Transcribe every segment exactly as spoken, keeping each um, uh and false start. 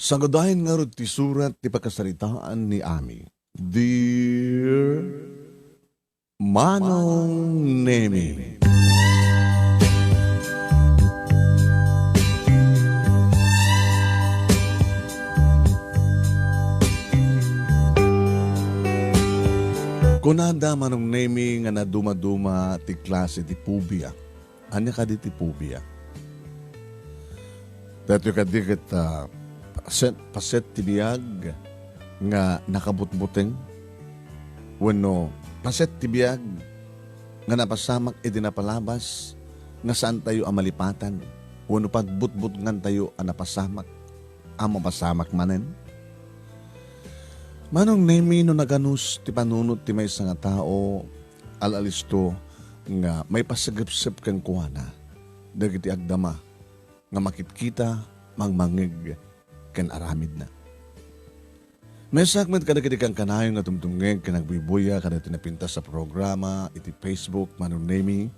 Sagadayen ngarud ti surat ti pakasaritaan ni Ami. Dear Manong Nemi. Kunada, Manong Nemi, nga nadumaduma ti klase ti phobia. Ania kadi ti phobia? Daytoy kadi ket, ah, paset, paset ti biag nga nakabutbuteng? Wenno paset ti biag nga napasamak idi napalabas nga saantayo a malipatan? Wenno pagbutbutngantayo a napasamak a mapasamak manen? Manong Nemi, no naganus ti panunot ti maysa nga tao, al-alisto nga maipasagepsep kenkuana dagiti agdama nga makitkita, mangmangeg, ken aramidna. Maysaak met kadagiti kankanayon nga dumdumngeg ken agbuybuya kadagiti napintas a programa iti Facebook, Manong Nemi,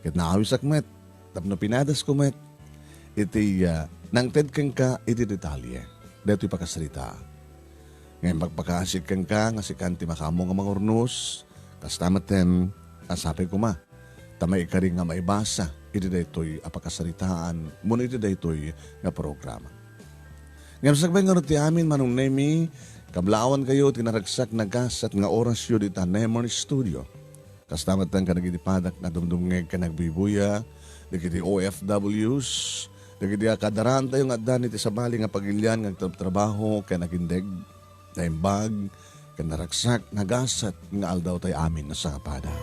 ket naawisak met tapno pinadasko met iti, ah, nangted kenka iti detalye daytoy pakasarita. Ngem pakpakaasik kenka nga sikan ti makaammo nga mangurnos, kasta metten a sapay koma ta maikari nga maibasa iti daytoy a pakasaritaan wenno iti daytoy nga programa. Ngem sakbay ngarud ti amin, Manong Nemi, kablawankayo ti naragsak, nagasat nga orasyo dita Nemer Studio. Kasta metten kadagiti padak nga dumdumngeg ken agbuybuya, dagiti O F Ws, dagiti a kadaraantayo nga adda iti sabali nga pagilian nga agtrabtrabaho ken agindeg, naimbag, ken naragsak, nagasat nga aldawtayo amin a sangapada.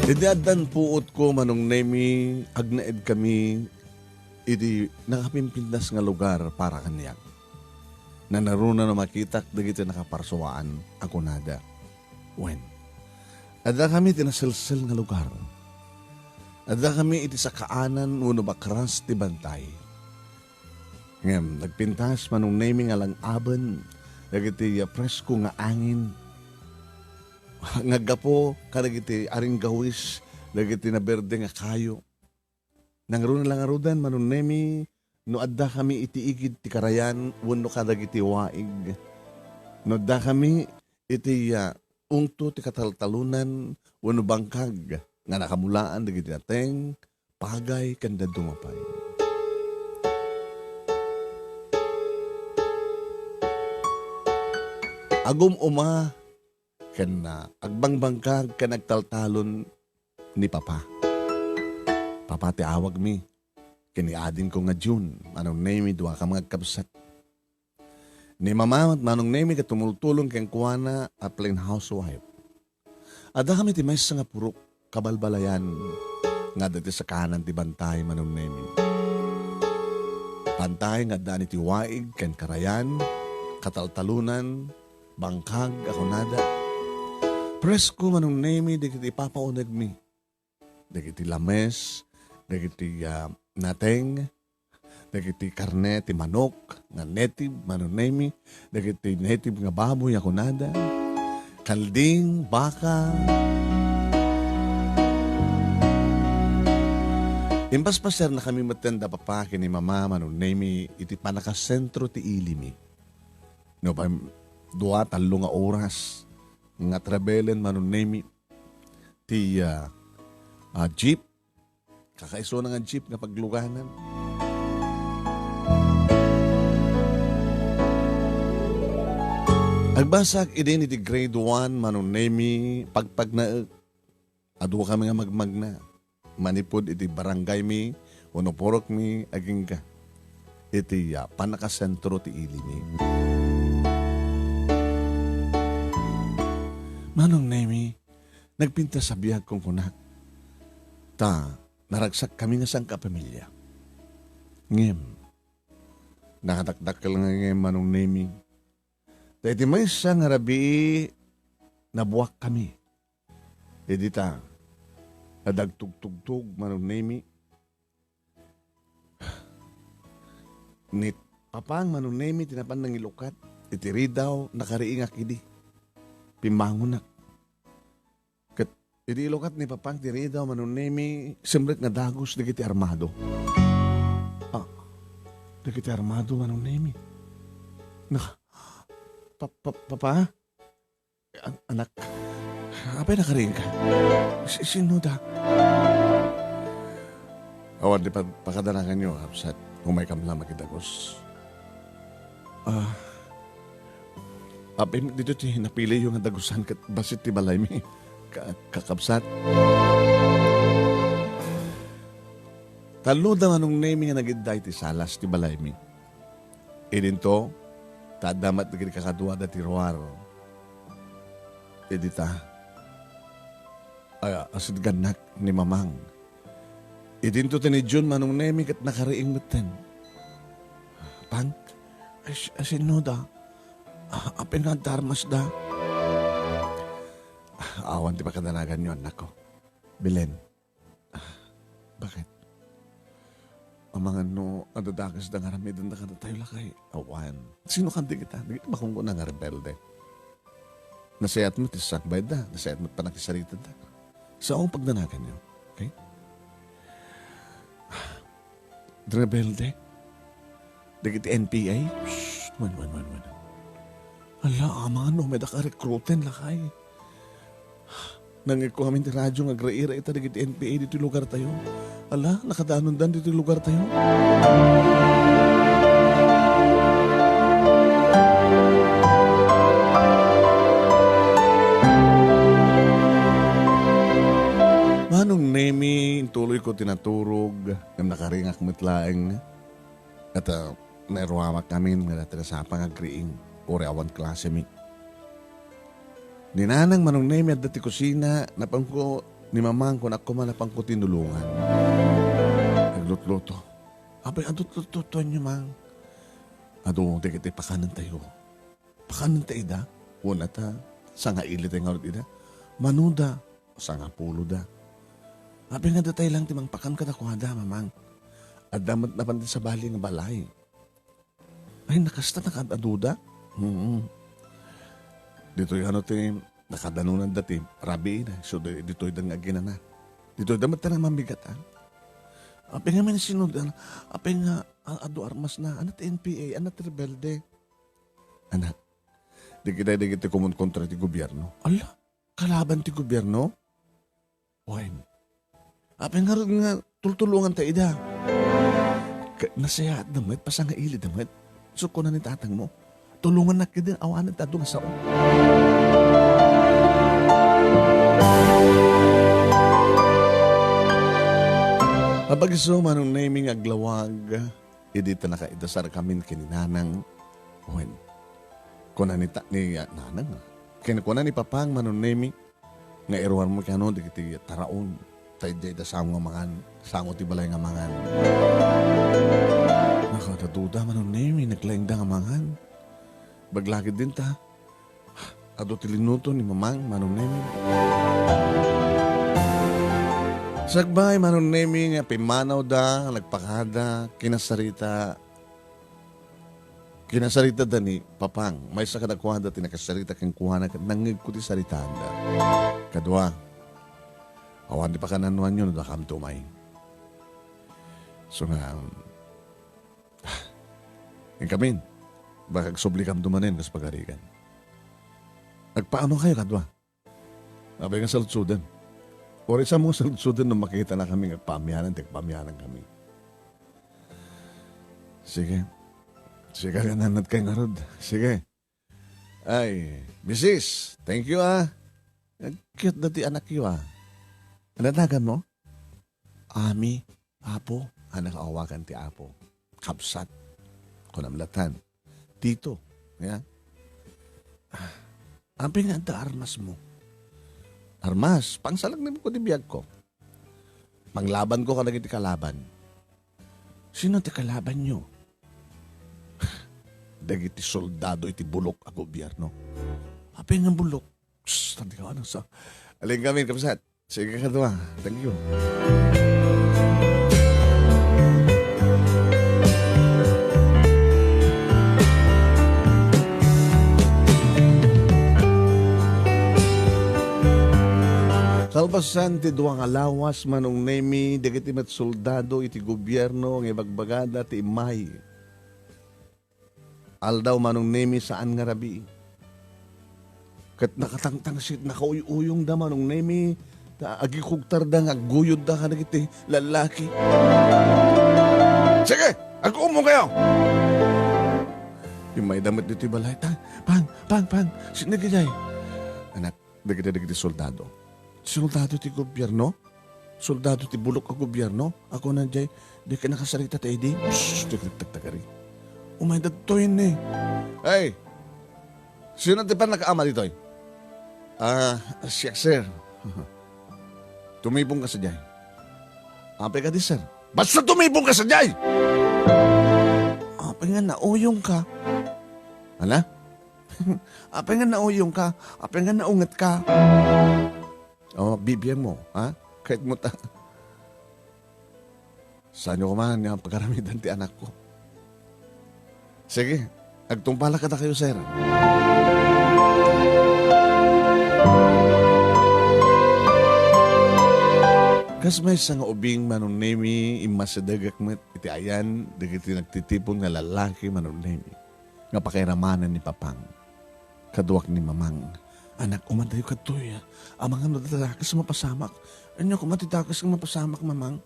Idi addan puotko, Manong Nemi, agnaed kami iti nakapimpintas nga lugar para kaniak. Nanaruna no makitak dagiti nakaparsuaan a kunada. Wen, adda kami iti naselsel nga lugar. Adda kami iti sakaanan wenno bakras ti bantay. Ngem nagpintas, Manong Nemi, nga lang-aben dagiti presko nga angin nga aggapu kadagiti aringgawis dagiti naberde nga kayo. Nangruna la ngaruden, Manong Nemi, no adda kami iti igid ti karayan wenno kadagiti waig. No adda kami iti, ah, ungto ti kataltalonan wenno bangkag nga nakamulaan dagiti nateng, pagay, ken dadduma pay. Agum-uma ken, ah, agbangbangkag ken agtaltalon ni Papa. Papa ti awagmi, ken ni adingko nga June, Manong Nemi, duakami nga agkabsat. Ni Mama, Manong Nemi, ket tumultulong kenkuana a plain housewife. Adda kami ti maysa nga purok kabalbalayan nga adda ti sakaanan ti bantay, Manong Nemi. Bantay nga adda iti waig ken karayan, kataltalonan, bangkag a kunada. Presko, Manong Nemi, dagiti ipapaunegmi. Dagiti lames, dagiti, ah, nateng, dagiti karne ti manok nga native, Manong Nemi, dagiti native nga baboy a kunada, kalding, baka. Impaspasiarnakami metten da Papa ken ni Mama, Manong Nemi, iti pannakasentro ti ilimi. No, pay-, dua, tallo nga oras nga travelen, Manong Nemi, ti, ah, ah, jeep. Kakaisuna nga jeep nga pagluganan. Agbasak idin iti grade one, Manong Nemi, pagpagnaek. Adu kami nga magmagna manipud iti barangaymi wenno purokmi agingga iti, ah, pannakasentro ti ilimi. Manong Nemi, nagpintas a biag kunkunak, ta naragsakkami nga sangkapamilia. Ngem, nakatakdakkel nga ngem, Manong Nemi, ta iti maysa nga rabii, nabuakkami. Idi ta, nadagtugtugtog, Manong Nemi, nit-, Papang, Manong Nemi ti napan nangilukat iti ridaw, nakariingak idi. Pimmangonak. Ket idi ilukat ni Papang ti ridaw, Manong Nemi, simrek nga dagus dagiti armado. Ah, dagiti armado, Manong Nemi. Na, pa, pa, Papa? An-, anak, apay nakariingka? Si-, sino da? Awan ti pa-, pakadanaganyo, Absat. Umaykam la makidagus. Ah, apay dito ti napiliyo nga dagusan ket bassit ti balaymi, ka-, kakabsat? Tallo da Manong Nemi nga nagidday ti salas ti balaymi. Idinto, ta adda met dagiti kakaduada ti ruar. Idi ta, a-, asidgannak ni Mamang. Idinto ti ni Jun Manong Nemi ket nakariing metten. Pang, as-, asino da? Ah, apay nga adda armas da? Ah, awan ti pakadanaganyo, annakko. Belen. Ah, bakit? Amangan no adda dakes da nga aramidenda kadatayo, lakay. Awan. Sino kan dagita? Dagiti makunkuna nga rebelde. Nasayaat met ti sakbayda, nasayaat met pannakisaritada. Saong pagdanaganyo. Okay? Rebelde. Dagiti N P A. Shh, wen, wen, wen, wen. Ala, amangan no, may daka rekruten, lakay. Nangngegko amin ti radyo nga agraira ita dagiti N P A ditoy lugartayo. Ala, nakadanondan ditoy lugartayo. Manong Nemi, intuloyko ti naturog, ngem nakaringak met laeng. Ket, ah, nairuamak amin nga dati nasapa nga agriing, uray awan klasemi. Ni nanang Manong Nemi adda ti kusina, napanko ni mamang kun ako man napanko tinulongan. Naglutluto. Apay, adu ti lutlutoanyo, mang? Adu, dagiti pakanentayo. Pakanenta ida? Wen ta, sangaili tay ngarud ida. Manoda, sangapuloda. Apay nga datay lang ti mangpakan kadakuada, mamang? Adda met napan ti sabali nga balay. Ay, nakasta, nakaad-aduda? Mm. Ditoy ano ti nakadanonanda ti rabiina, so di-, ditoyda nga aginana. Ditoyda met ti mamigat, ah. Apay nga man sinod, ah, apay nga, ah, adu armasna, ania ti N P A, ania ti rebelde? Anak, dagiti, dagiti kumun kontra ti gobierno. Ala, kalaban ti gobierno? Wen. Apay ngarud nga tultulonganta ida? Ka-, nasayaatda met, pasangailida met. So, kuna ni tatangmo, "Tulongannak ketdin, awanen ta adu nga sao." Apag-isu, Manong Nemi nga aglawag, idi ta nakaidasarkamin ken ni nanang, wen, kuna ni ta-, ni, ah, nanang, ah, ken kuna ni papang, Manong Nemi, nga iruarmo kano dagiti taraon, ta idiay da sango nga mangan, sango ti balay nga mangan. Nakadaduda, Manong Nemi, naglaingda nga mangan. Baglagid din ta. Adu ti linuto ni mamang, Manong Nemi. Sakbay, Manong Nemi, nga pimmanawda, nagpakada, kinasarita, kinasaritada ni Papang. Maysa kadakuada ti nakasarita kenkuana ket nangngegko ti saritaanda. Kadua, awan ti pakananoanyo no dakamto umay. So nga, inkamin, baka agsublikamto manen kas pagarigan. Agpaamakayo kadua. Apay nga saludsoden? Uray, saanmo nga saludsoden no makitanakami nga agpaamianan, ti agpaamianankami. Sige. Sige, nanadkay ngarud. Sige. Ay, misis, thank you, ah. Cute da ti anakyo, ah. Ano daganmo? Ami, Apo, a, nakaawagan ti Apo. Kabsat. Kunam latan. Tito. Ya? Ah, apay nga adda armasmo? Armas, pangsalaknibko ti biagko. Panglabanko kadagiti kalaban. Sino ti kalabanyo? Dagiti soldado iti bulok a gobierno. Apay nga bulok? Psst, tandika, ano sa? Aling kami, kabsat. Sige, kadua. Thank you. Kalpasan ti dua nga lawas, Manong Nemi, dagiti met soldado iti gobierno nga ibagbagada ti immay. Aldaw, Manong Nemi, saan nga rabii. Ket nakatangtangsit, nakauy-uyongda, Manong Nemi, ta agikugtarda nga agguyodda kadagiti lallaki. Sige, ag-umo kayo! Immayda met ditoy balay. Ta, Pang, Pang, Pang, sino idiay? Anak, dagiti, dagiti soldado. Soldado ti gobierno? Soldado ti bulok a gobierno? Ako na jay, di ka nakasarita ta idi? Shh, di ka nagtagtagari. Umay dadtoy ni. Hey! Sino ti pannakaama ditoy? Ah, siak, sir. Tumipon ka sadiay. Apay kadi, sir? Basta tumipon ka sadiay! Apay nga nauyong ka? Ala? Apay nga nauyong ka? Apay nga naunget ka? Oh, bibiyang mo, ha? Kahit mo ta-, Saanyo koma nga pagaramidan ti anakko? Sige, agtungpalak kadakayo, sir. Kas maysa nga ubing, Manong Nemi, immasidegak met iti ayan dagiti nagtitipon nga lallaki, Manong Nemi, nga pakairamanen ni Papang. Kaduak ni Mamang. Anak, umadayo kadtoy. Amangan no dakes mapasamak. Ania koma ti dakes nga mapasamak, Mamang?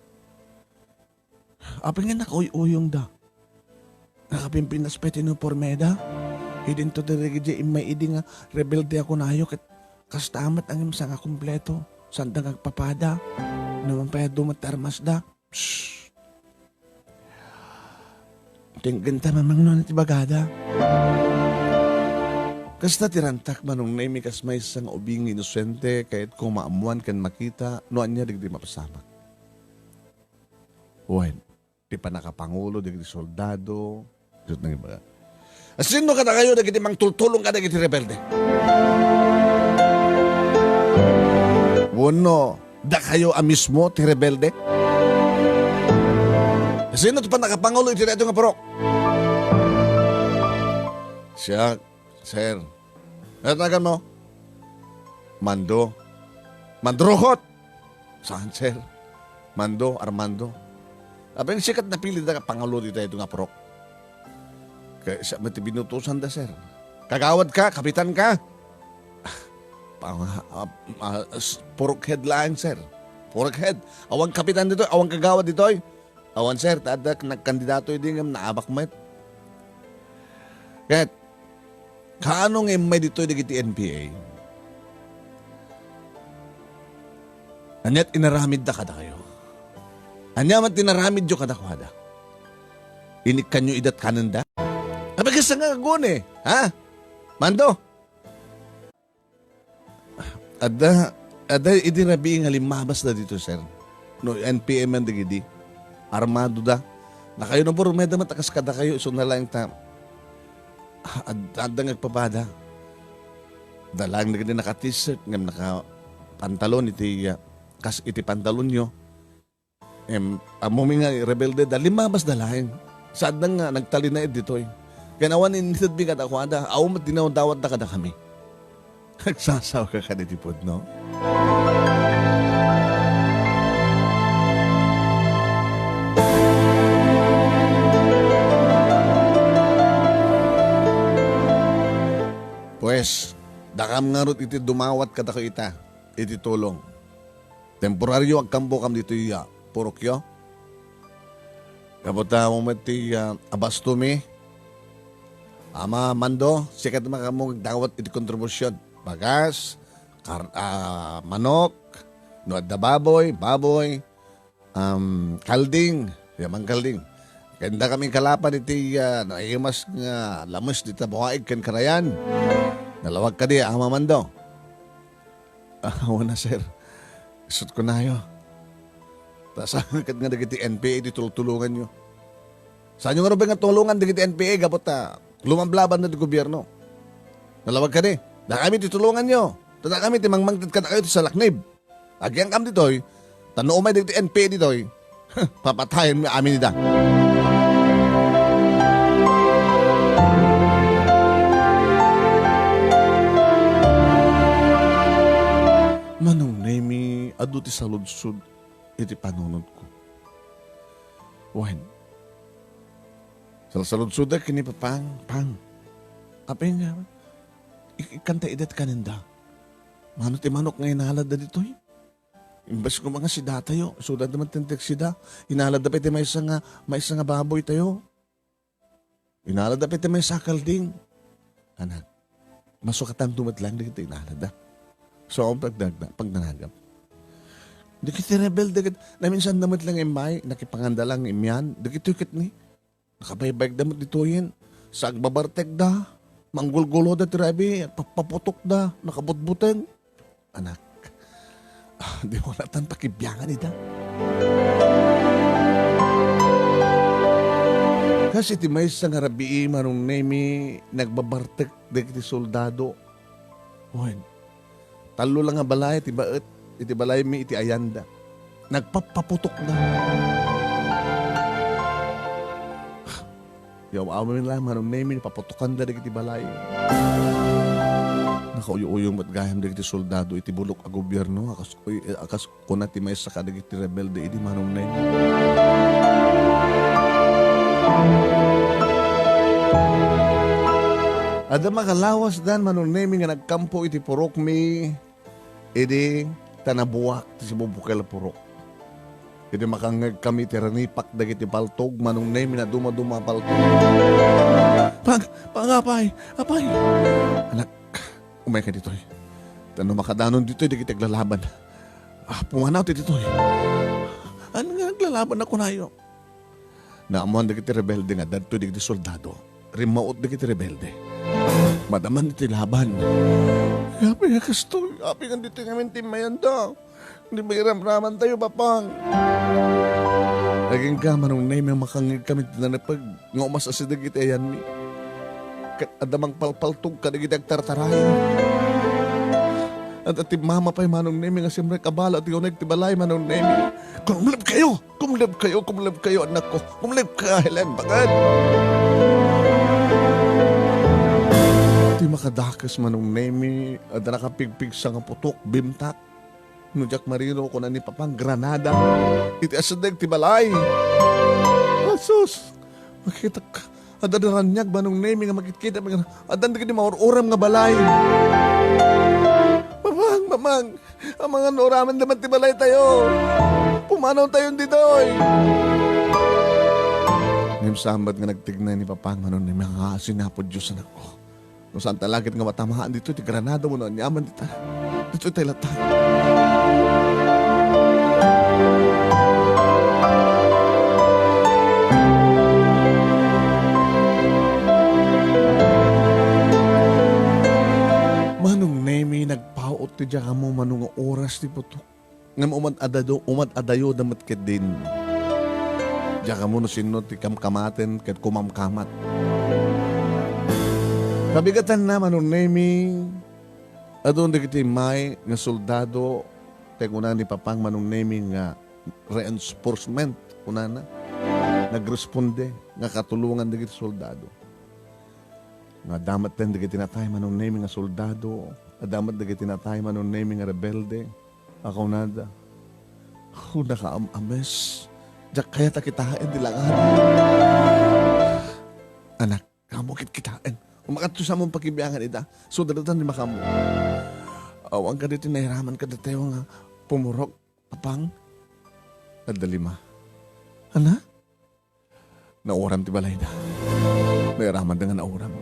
Apay nga nakauy-uyongda? Nakapimpinas pay ti unipormeda? Idinto ti rigid immay idi nga rebelde a kunayo ket kasta met ngem saan nga kompleto. Saanda nga agpapada. Numan pay adu met ti armasda. Shh! Tenggenta, Mamang, no ania ti bagada. Kasta ti rantak, Manong Nemi, kas maysa nga ubing nga inosente, kayatko maammuan ken makita no ania dagiti mapasamak. Wen, ti pannakapangulo dagiti soldado, ket nangibaga, "Asino kadakayo dagiti mangtultulong kadagiti rebelde? Wenno, dakayo a mismo ti rebelde? Asino ti pannakapangulo iti daytoy nga purok?" "Siak, sir." "Ano tawag mo?" "Mando." "Mandurukot!" "Saan, sir?" "Mando, Armando." "Apay nga sika ti napilitda nga pangulo ditoy nga purok?" "Kay siak met ti binutosanda, sir." "Kagawad ka? Kapitan ka?" "Pang-, ah, ah, s-, purok head laeng, sir. Purok head. Awan kapitan ditoy, awan kagawad ditoy." "Awan, sir, ta adda nagkandidato idi ngem naabak met." "Ket, kaano nga immay ditoy dagiti N P A? Ania ti inaramidda kadakayo? Ania met ti inaramidyo kadakuada? Inikkanyo idat kanenda?" "Apay, kasta nga aguni, ha? Mando?" "Adda, adda idi rabii nga limmabasda ditoy, sir. No N P A man dagidi, armadoda. Nakaunipormeda met a kas kadakayo, isu na laeng ta, ah, ad-, adda nga agpapada. Adda laeng dagidi naka-t-shirt ngem naka-pantalon iti, ah, kas iti pantalonyo." Em, ammomi nga rebelde da, limmabas da laeng. Saanna nga nagtalinaed ditoy. Ken awan initedmi kadakuada, awan met dinawdawatda kadakami. Agsasaoka kadi ti pudno? Pues, dakam ngarud iti dumawat kadakayo ita, iti tulong. Temporario agkampokam ditoy, ah, purokyo. Gapu ta awan met ti, ah, abastomi. Ama Mando, sika ti makam-, dawat iti kontribusion. Bagas, kar-, ah, manok, no adda baboy, baboy, um, kalding, ya, mangkalding. Ken dakami kalapan iti, ah, naimas nga lames dita buhaig ken karayan. Nalawag kadi, Ama Mando. Ah, awan a, sir. Isut' kunayo. Ta saan ket nga dagiti N P A ti tultulonganyo? Saanyo ngarud nga tulongan dagiti N P A gapu ta lumablabanna ti gobierno? Nalawag kadi, dakami ti tulonganyo. Ta dakami ti mangmangted kadakayo ti salaknib. Agyangkam ditoy, ta no umay dagiti N P A ditoy, papatayenmi amin ida. Manong Nemi, ti saludsod iti panunotko. Wen, salsaludsodak ken ni Papang, "Pang, apay nga, ik-, ikkanta idat kanenda? Mano ti manok nga inaladda ditoy? Imbes koma nga sidatayo, isuda da met ti sida, inaladda pay ti maysa nga, maysa nga baboy tayo." Inalada pay ti maysa a kalding. Anak, masukatanto met laeng dagiti inalada. So, ang pagdagda-, pagdanagam. Dagiti rebelde ket, naminsan da met laeng immay, nakipanganda laeng imian, dagitoy ket ni, nakabaybayagda met ditoyen, sa agbabartekda, manggulguloda ti rabii, agpapaputokda, nakabutbuteng. Anak, ah, di mo natan pakibiangan ida. Kas iti maysa nga rabii, Manong Nemi, nagbabartek dagiti soldado. Wen, tallo la nga balay ti baet iti balaymi iti ayanda. Nagpappaputokda. Yaw-awen la, Manong Nemi, paputokanda dagiti balay. Nakauyo-uyo met gayam dagiti soldado iti bulok a gobierno, a kas, a kas kuna ti maysa kadagiti rebelde idi, Manong Nemi. Adda makalawasdan, Manong Nemi, nga nagkampo iti purokmi. Idi ta nabuak ti sibubukel a purok. Idi makangngegkami ti ranipak dagiti paltog, Manong Nemi, nadumaduma a paltog. Pang-, pangapay, apay. Anak, umayka ditoy. Ta no makadanon ditoy dagiti aglalaban. Ah, pumanaw ti ditoy. Ano nga aglalaban a kunayo? Naammoan dagiti rebelde nga adda ditoy dagiti soldado. Rimmaut dagiti rebelde. Madaman iti laban. Apay nga kastoy, apay nga ditoy ngamin timmayanda. Di ba iramraman tayo, Papang? Agingga, Manong Nemi, makangngegkami ti nanepeg nga umas-asideg iti ayanmi. Ket adda mangpalpaltog kadagiti agtartaray. Adda ti mama pay, Manong Nemi, nga simrek a bala ti uneg ti balay, Manong Nemi. Kumleb kayo! Kumleb kayo, kumleb kayo, anakko. Kumleb ka, Helen, bakit? Ti makadakes, Manong Nemi, adda nakapigpigsa nga putok, bimtak. No diak marino, kuna ni Papang, granada. Iti asideg ti balay. Asus! Makitak. Adda raniag, Manong Nemi, nga makitkita, addan dagiti maur-uram nga balay. Mamang, mamang, amangan no uramen da met ti balay tayo. Pumanaw tayon ditoy. Ngem saan met nga nagtignay ni Papang, Manong Nemi, nga asin Apo Dios, anakko. No saan ta laket nga matamaan ditoy ti granada wenno aniaman dita. Ditoy tay latta. Manong Nemi, nagpaut ti diak ammo mano nga oras ti putok. Ngem umad-adado-, umad-adayoda met ketdin. Diak ammo no sinno ti kamkamaten ket kumamkamat. Kabigatanna, Manong Nemi, adun dagiti immay nga soldado, ti kuna ni Papang, Manong Nemi, nga reinforcement, kunana. Nagresponde nga katulongan dagiti soldado. Nga adda met dagiti natay, Manong Nemi, nga soldado. Adda met dagiti natay, Manong Nemi, nga rebelde. A kunada, "Aw, nakaam-ames. Diak kayat a kitaen ti langada." Anak, ammo kitkitaen. Umakatyo sa amon pakibiangan ida. Sudaratan ti makaammo. Awan kadi ti nairaman kadatayo nga pumurok, Papang? Adda lima. Ana? Nauram ti balayda. Nairamanda nga nauram.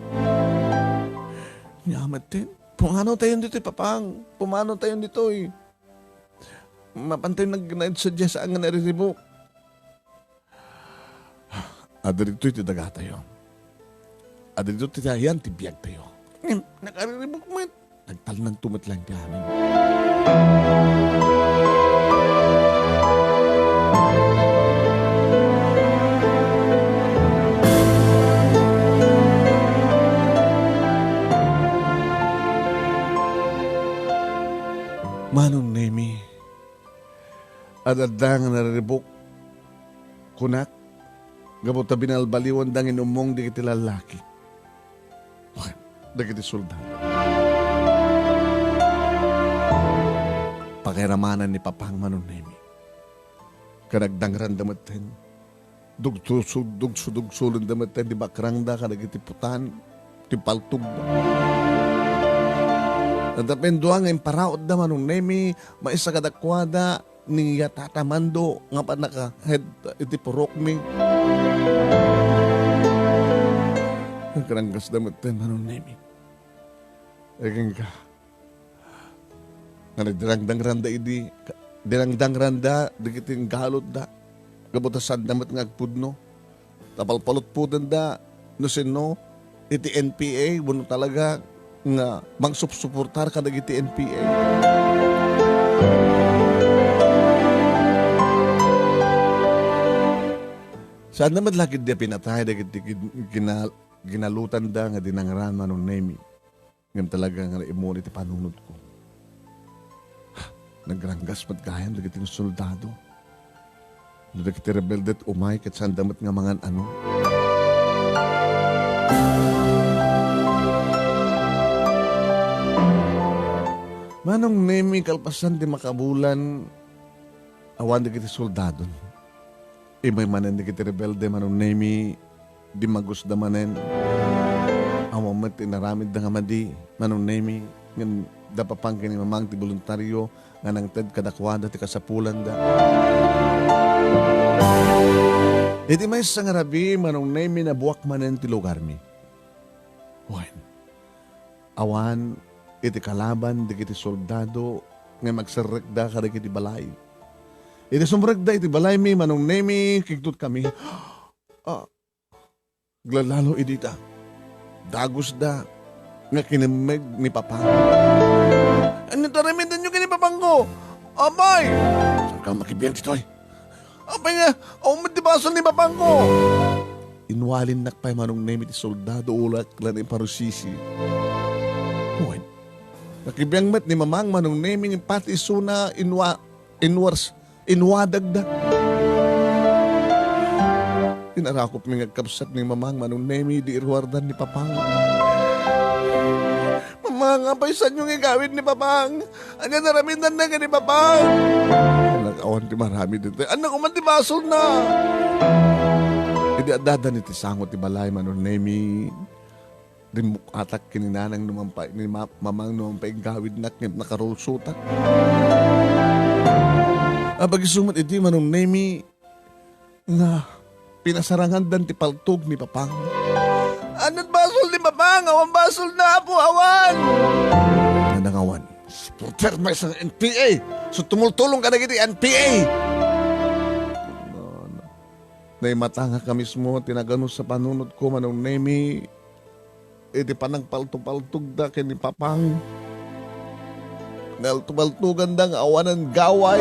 Nia met ten, pumanaw tayon ditoy, Papang. Pumanaw tayon ditoy. Mapantayon nag-, nagsadya saan nga nariribuk. Adda ditoy ti dagatayo. Adda ditoy ti ayan ti biagtayo. Ngem, nakariribuk met. Nagtalnanto met laeng ti amin. Manong Nemi, ad-adda nga nariribuk, kunak, gapu ta binalbaliwanda nga inummong dagiti lallaki. Wen, dagiti soldado. Nairamanan ni Papang, Manong Nemi. Ket nagdangranda metten. Dugsuso-, dugsu-dugsulenda metten ti bakrangda kadagiti putan ti paltogda. Ket tapno dua nga imparautda, Manong Nemi, maysa kadakuada ni Tata Mando nga pannakahed iti purokmi. Nagranggasda metten, Manong Nemi. Agingga. Nga nagdirangdangranda idi, ka-, dirangdangranda dagiti inggalutda. Gapu ta saanda met nga agpudno. Ta palpalutpotenda no sinno iti N P A wenno talaga nga mangsupsuportar kadagiti N P A. Saanda met la ketdi a pinatay dagiti gin-, gina-, ginalutanda nga dinangran, Manong Nemi. Ngem talaga nga naimuna iti panunotko. Nagranggas met gayam dagiti soldado. No dagiti rebelde umay ket saanda met nga mangan-ano. Manong Nemi, kalpasan ti makabulan, awan dagiti soldado. Immay manen dagiti rebelde, Manong Nemi, dimmagusda manen. Awan met ti inaramidda nga madi, Manong Nemi, ngem da Papang ken ni Mamang ti boluntario nga nangted kadakuada ti kasapulanda. Iti maysa nga rabii, Manong Nemi, nabuak manen ti lugarmi. Wen, awan iti kalaban dagiti soldado nga agserrekda kadagiti balay. Iti sumrekda iti balaymi, Manong Nemi, kigtotkami. Ah, aglalalo idi ta. Dagusda nga kinemmeg ni Papang. Ania ti aramidenyo ken ni Papangko? Apay! Saanka makibiang ditoy? Apay nga, awan met ti basol ni Papangko. Inwalinnak pay, Manong Nemi, ti soldado, ulak la ni parusisi. Wen, nakibiang met ni Mamang, Manong Nemi, ngem pati isuna inwa-, inwars-, inwadagda. Inarakopmi nga agkabsat ni Mamang, Manong Nemi, idi iruardan ni Papang. Mamang, apay saanyo nga igawid ni Papang? Ania ti aramidenna ken ni Papang? Anak, awan ti maramid ditoy. Ania koma ti basolna? Idi addadan iti sango ti balay, Manong Nemi, rimmuk-atak ken ni nanang no mangpa-, ni ma-, mamang no mangpaigawidnak ngem nakarulsotak. Apay isu met idi, Manong Nemi, nga pinasarangandan ti paltog ni Papang. Ania ti basol ni Papang? Awan basolna, Apo, awan! Ania nga awan? Supporter maysa nga N P A! So, tumultulong kadagiti N P A! Naimatangak a mismo ti naganus a panunotko, Manong Nemi. Iti panangpaltopaltogda ken ni Papang, naltopaltoganda nga awanan gaway.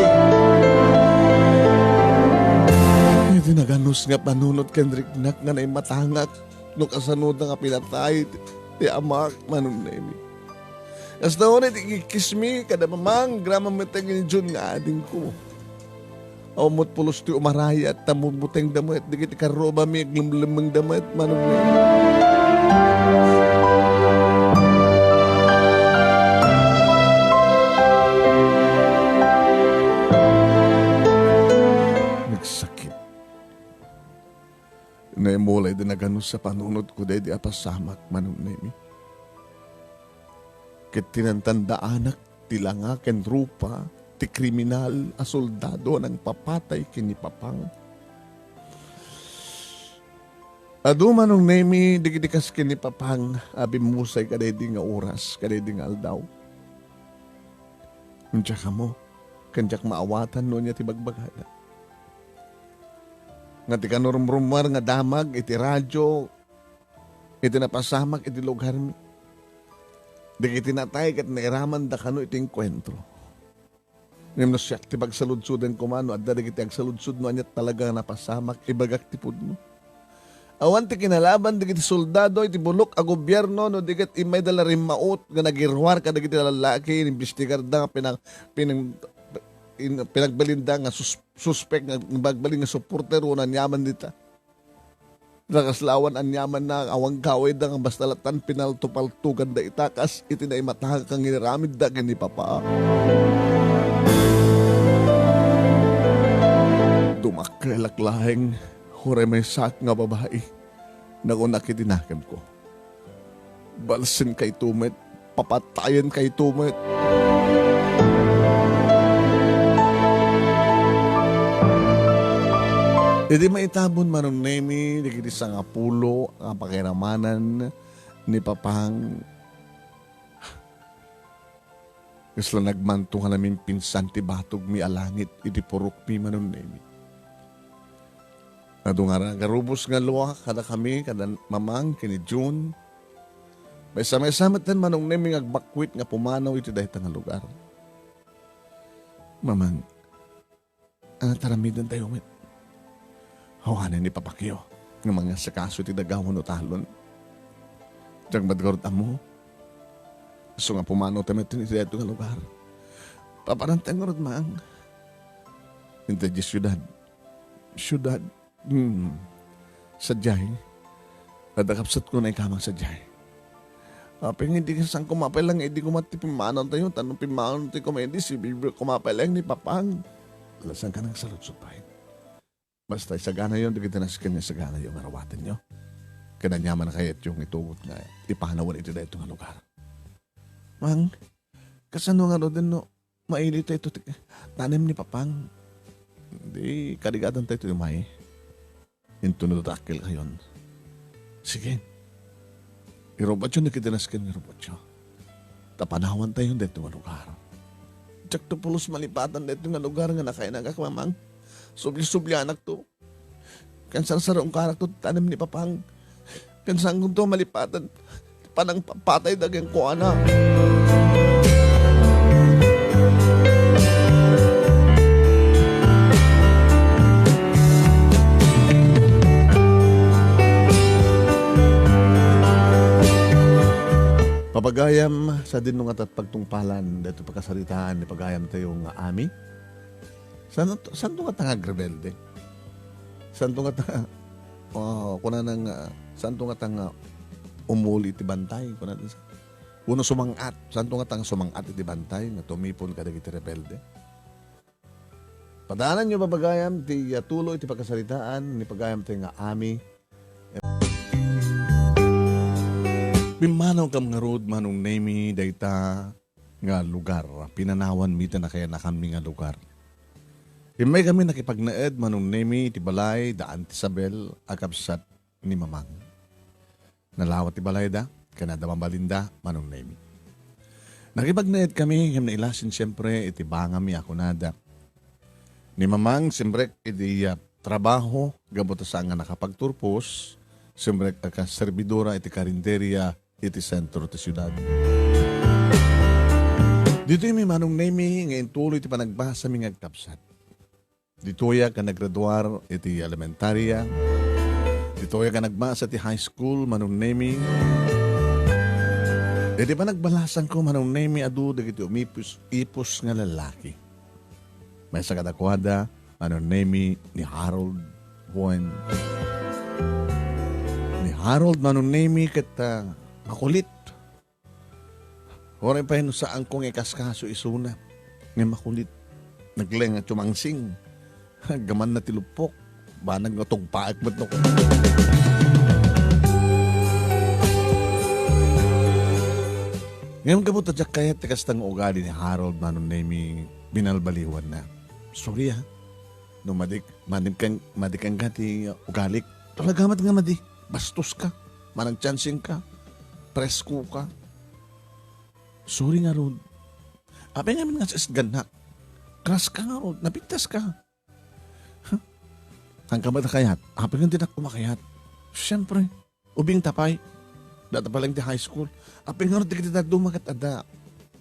Iti naganus nga panunot ken riknak nga naimatangak no kasanoda nga pinatay ti, ti amak, Manong Nemi. Kasta unay ti ikikkismi kada Mamang, agraman met nga ni Jun nga adingko. Awan met pulos ti umarayat, ta bugbutengda met, dagiti karrubami, aglemlemmengda met, Manong Nemi. Nagsakit. Naimulay ti naganus a panunotko daydi a pasamak, Manong Nemi. Ket tinantandaanak ti langa ken rupa ti kriminal a soldado a nangpapatay ken ni Papang. Adu, Manong Nemi, dagiti kas ken ni Papang a bimmusay kadaydi nga oras, kadaydi nga aldaw. Diak ammo, ken diak maawatan no ania ti bagbagada. Nga ti kanurumrumuar nga damag iti radio, iti napasamak iti lugarmi. Dagiti natay ket nairamanda kano iti enkuentro. Ngem no siak ti pagsaludsoden koma no adda dagiti agsaludsod no ania talaga nga napasamak, ibagak ti pudno. Awan ti kinalaban dagiti soldado iti bulok a gobierno no di ket immayda la rimmaut nga nagiruar kadagiti lallaki, inimbestigarda nga pinang-, pinang-, in-, pinagbalinda nga sus-, suspek nga bagbalin nga supporter wenno aniaman dita. Nakaslawan aniaman na awan gawayda nga basta latan pinaltupaltuganda ita kas iti naimatangak nga inaramidda ken ni Papa. Makkelak laeng, uray maysaak nga babai, nakunak iti nakemko. Balsenkayto met, papatayenkayto met. Idi maitabon, Manong Nemi, dagiti sangapulo nga pakiramanan ni Papang, kasla nagmanto nga namimpinsan ti batogmi a langit iti purokmi, Manong Nemi. Adu nga ra-, garubos nga lua kadakami, kada Mamang ken ni Jun. Maysa-maysa metten, Manong Nemi, nga agbakwit nga pumanaw iti dayta nga lugar. Mamang, a, taramidentayo met. Awanen ni Papakyo nga mangasikaso iti daga wenno talon. Diak met ngarud ammo. Isu nga pumanawta metten iti daytoy nga lugar. Papananta ngarud, Mang. Inted diay siudad. Siudad. Hmm. Sadiay. Adda kabsatko nga ikamang sadiay. Apay nga idi, saan koma pay laeng idi koma ti pimmanawtayo, tapno pimmanawtayo koma idi, sibibiag koma pay laeng ni Papang. Ala, saanka nagsaludsod pay. Basta isaganayo dagiti nasken nga isaganayo nga rawatenyo. Ket aniaman a kayatyo nga itugot nga ipanawen iti daytoy nga lugar. Mang, kasano ngaruden no mailitayto ti tanem ni Papang? Di karigadantayto umay. Inton no dakkelkayon. Sige. Irubbotyo dagiti nasken nga irubbotyo. Ta panawantayon daytoy nga lugar. Diakto pulos malipatan daytoy nga lugar nga nakainagak, Mamang. Subli-sublianakto. Ken sarsarungkarakto ti tanem ni Papang. Ken saankonto malipatan ti panangpapatayda kenkuana. Papagayam, sadino nga tat pagtungpalan daytoy pakasaritaan ni pagayamtayo nga Ami? Saan, saanto nga ta nga agrebelde? Saanto nga ta, oh, kunana nga, saanto nga ta nga umuli iti bantay? Kunana, wenno sumang-at. Saanto nga ta nga sumang-at iti bantay nga tumipon kadagiti rebelde? Padaananyo, papagayam, ti, ah, tuloy ti pakasaritaan ni pagayamtayo nga Ami. Pimmanaw kam ngarud, Manong Nemi, dayta nga lugar. Pinanawanmi ta nakainakanmi nga lugar. Immaykami nakipagnaed, Manong Nemi, iti balay da Auntie Isabel a kabsat ni Mamang. Nalawa ti balayda, ken adda mabalinda, Manong Nemi. Nakipagnaedkami, ngem nailasin siempre iti banganmi a kunada. Ni Mamang, simrek iti, ah, trabaho, gapu ta saan nga nakapagturpos, simrek a kas-, serbidora iti karinderia iti sentro ti siudad. Ditoymi, Manong Nemi, nga intuloy ti panagbasami nga agkabsat. Ditoyak a naggraduar iti elementaria. Ditoyak a nagbasa ti high school, Manong Nemi. Iti panagbalasanko, Manong Nemi, adu dagiti umipus-ipus nga lalaki. Maysa kadakuada, Manong Nemi, ni Harold Buen. Ni Harold, Manong Nemi, ket, ah, makulit. Uray pay no saanko nga ikaskaso isuna, nga makulit. Nagleng a tumangsing. Gamanna ti luppok. Banag nga tugpaek met no. Ngem gapu ta diak kayat ti kasta nga ugali ni Harold, Manong Nemi, binalbaliwanna. Sorry, ah. No madi, madi ken, madi kenka ti ugalik. Talaga met nga madi. Bastos ka. Managtiansing ka. Presko ka. Sorry ngarud. Apay ngamin nga sisgannak? Crush ka ngarud. Napintas ka. Huh? Saan ka ba kayat? Apay nga dinak kumakayat? Siyempre. Ubing ta pay. Data pa lang ti high school. Apay nga dagiti dadduma ket adda.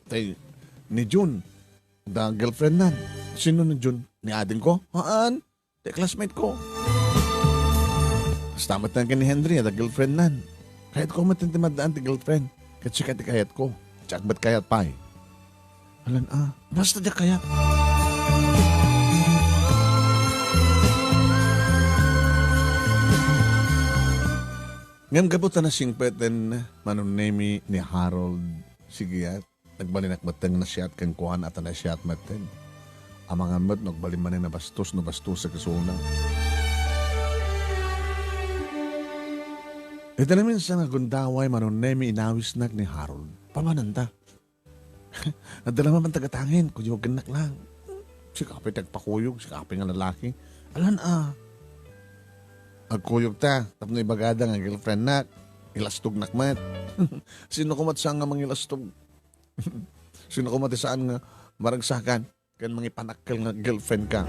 Tay, ni Jun, da girlfriend nan. Sino ni Jun? Ni ading ko? Haan. Ti classmate ko. Basta met ken ni Henry, adda girlfriend nan. Kayat ko met ti maddaan ti girlfriend. Ket sika ti kayat ko. Diak met kayat pay. Alan, ah, basta diak kayat. Ngem gapu ta nasingpeten, Manong Nemi, ni Harold, sige, ah, nagbalinak metten nga nasiat kenkuana, ta nasiat metten. Amangan met no agbalin manen a bastos no bastos a kasona. Iti naminsan nga gundaway, Manong Nemi, inawisnak ni Harold. Pamananda. Adda la man tagatangin, kuyognak lang. Sika pay ti agpakuyog, sika pay nga lalaki. Alan a. Agkuyog ta, tapno ibagada nga girlfriendnak. Ilastognak met. Sino koma ti saan nga mangilastog? Sino koma ti saan nga maragsakan? Ken mangipanakkel nga girlfriend ka.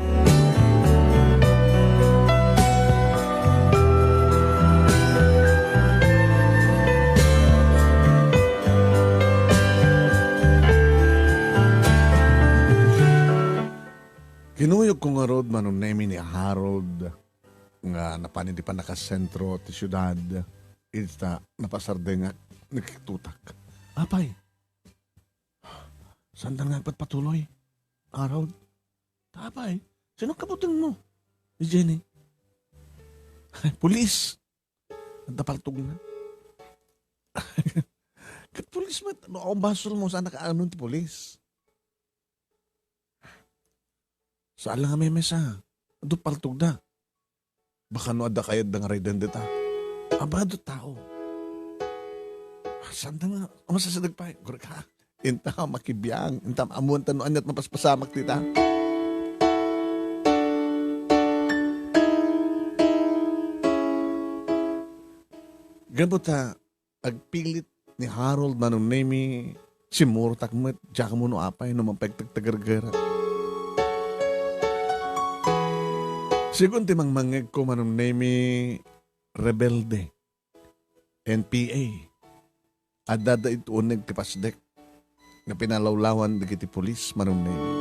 Kinuyogko ngarud, Manong Nemi, ni Harold nga napan idi pannakasentro ti siudad, ita napasardengak, nakiktutak. Apay, saan nga agpatpatuloy, Harold? Apay, sino kabutengmo? Ni Jenny. Pulis. Adda paltogna. Ket pulis met, no, awan basolmo, saan nakaanon ti pulis? Saan lang a memes, a. Adu paltogda. Baka no adda kayatda nga riden dita. Aba, adu tao. Saan da nga, masasadag pay? Gurek, ha? Inta makibiang. Inta ammoanta no aniat mapaspasamak dita. Gapu ta, agpilit ni Harold, Manong Nemi, simmurtak met, diak ammo no apay no mapagtagtagargarak. Sigun ti mangmangngegko, Manong Nemi, rebelde, N P A. Adda da iti uneg ti pasdek nga pinalawlawan dagiti pulis, Manong Nemi.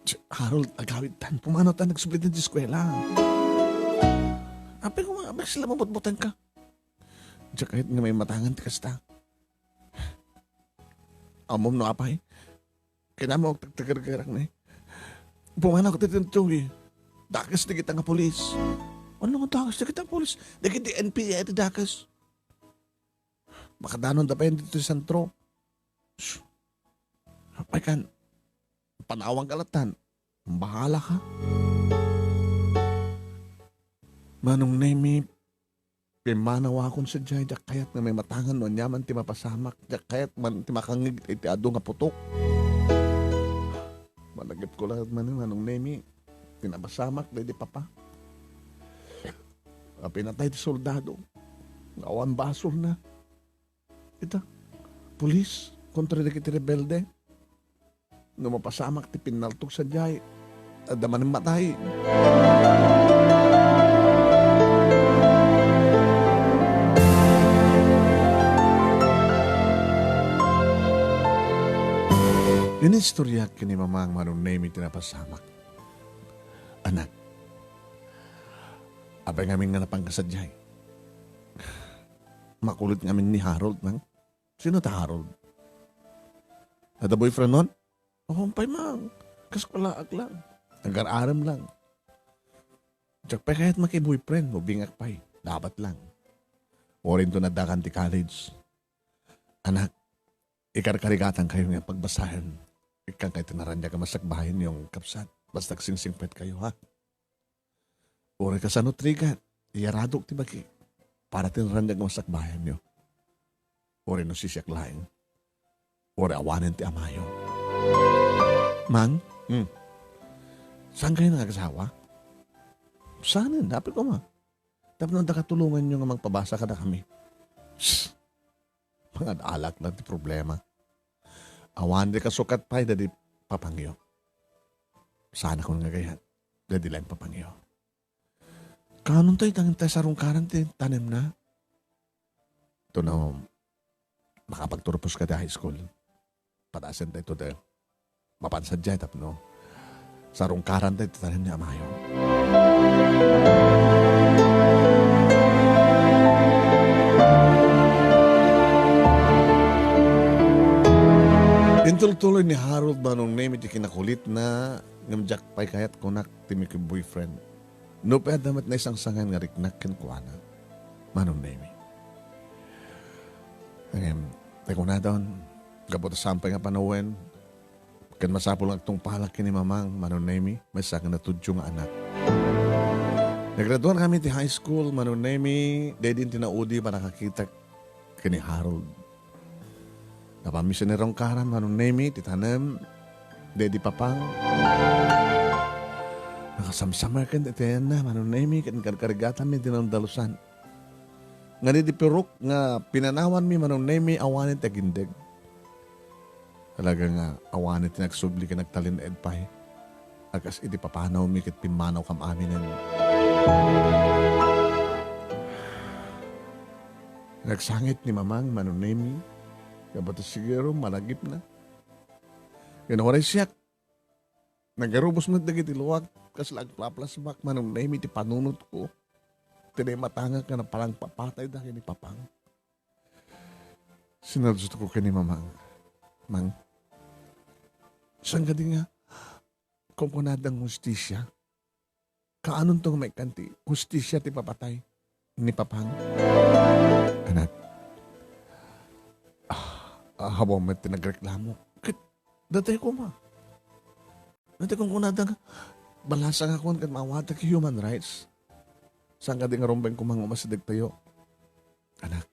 Ch-, Harold, agawidtan. Pumanaw ta nagsubli ti eskuela. Apay ko nga, apay sila mabutbuteng ka. Diak kayat nga maimatangan ti kasta. Ammom no apay? Kinamok, tagtagargarak ni. Pumanaw ka ti tintuy. Dakes dagita nga pulis. Ano nga dakes dagita nga pulis? Dagiti N P A ti dakes. Makadanon da pay ditoy sentro. Shh. Apay kan, panawang ka latan. Bahala ka. Manong Nemi, pimanawakon sadiay, diak kayat nga maimatangan no aniaman ti mapasamak, diak kayat man ti makangngeg iti adu nga putok. Malagipko laeng man, Manong Nemi, ti napasamak daydi papa. A pinatay ti soldado. Awan basolna. Ita, pulis, kontra dagiti rebelde. No mapasamak ti pinnaltog sadiay, adda manen matay. Inistoryak ken ni Mamang Manong Nemi ti napasamak. Anak, apay ngamin nga napanka sadiay? Makulit ngamin ni Harold, nang? Sino ta Harold? Adda boyfriend non? Awan pay, Mang. Kas kalaak lang. Agar-arem lang. Diak pay kayat maki-boyfriend, ubingak pay. Labat lang. Uray inton addakan ti college. Anak, ikarkarigatan kayo nga pagbasahan. Ikkan kay tinaran niya ka masakbayan yung kapsat. Basta agsingsingpet kayo, ha? Uray kasano ti rigat, iyaradok ti bagi. Para ti naranyag nga masakbayanyo. Uray no sisiak laeng. Uray awanen ti amayo. Mang? Hmm. Saan kayo nangagasawa? Saanen, dapit ko ma. Tapno adda katulonganyo nga mangpabasa kadakami. Shh! Mangad-alak lang ti problema. Awan di kasukat pay dadi papangyo. Saan ako nga gayat? Dadi lang papangyo. Kanon tayo tangin tayo sarungkaran ti tanem na? Ito na, makapagturpos ka ti high school. Patasen tayo to the mapansa diay tapno sarungkaran tayo ti tanem ni amayo. Intultuloy ni Harold Manong Nemi ti kinakulitna, ngem diak pay kayat kunak ti maki-boyfriend. Nupay adda met naisangsangan nga riknak kenkuana, Manong Nemi. Ngem, ti kunadon, Gapu ta saan pay nga panawen, ken masapul nga agtungpalak ken ni Mamang, Manong Nemy, maysa nga natudyo nga anak. Nagraduar kami ti high school, Manong Nemy, daydi ti naudi pannakakitak ken ni Harold. Napanmi sa ni Rongkaran, Manong Nemy, ti tanem, daydi Papang. Nakasamsamaken iti ayanna, Manong Nemy, ket karkarigatanmi ti nandalusan. Nga daydi purok nga pinanawanmi, Manong Nemy, awanen ti agindeg. Talaga nga awanen ti nagsubli ken nagtalinaed pay a kas iti papanawmi ket pimmanawkam aminen. Nagsangit ni Mamang, Manong Nemy, gapu ta siguro malagipna. Ken uray siak, nagarubos met dagiti luak, kasla agplaplasbak, Manong Nemy, ti panunotko. Ti naimatangak nga napalangpapatayda ken ni Papang. Sinadutko ken ni Mamang, Mang, saan kadi nga kunkunada nga hustisia? Kaanonto nga maikkan ti hustisia ti papatay ni Papang? Anak, ah, ah, hawa met ti nagreklamo. Ket, datay koma. Datay kunkunada nga, balasa nga kuan ket maawatek human rights. Saan kadi nga rumbeng koma nga umasidegtayo? Anak,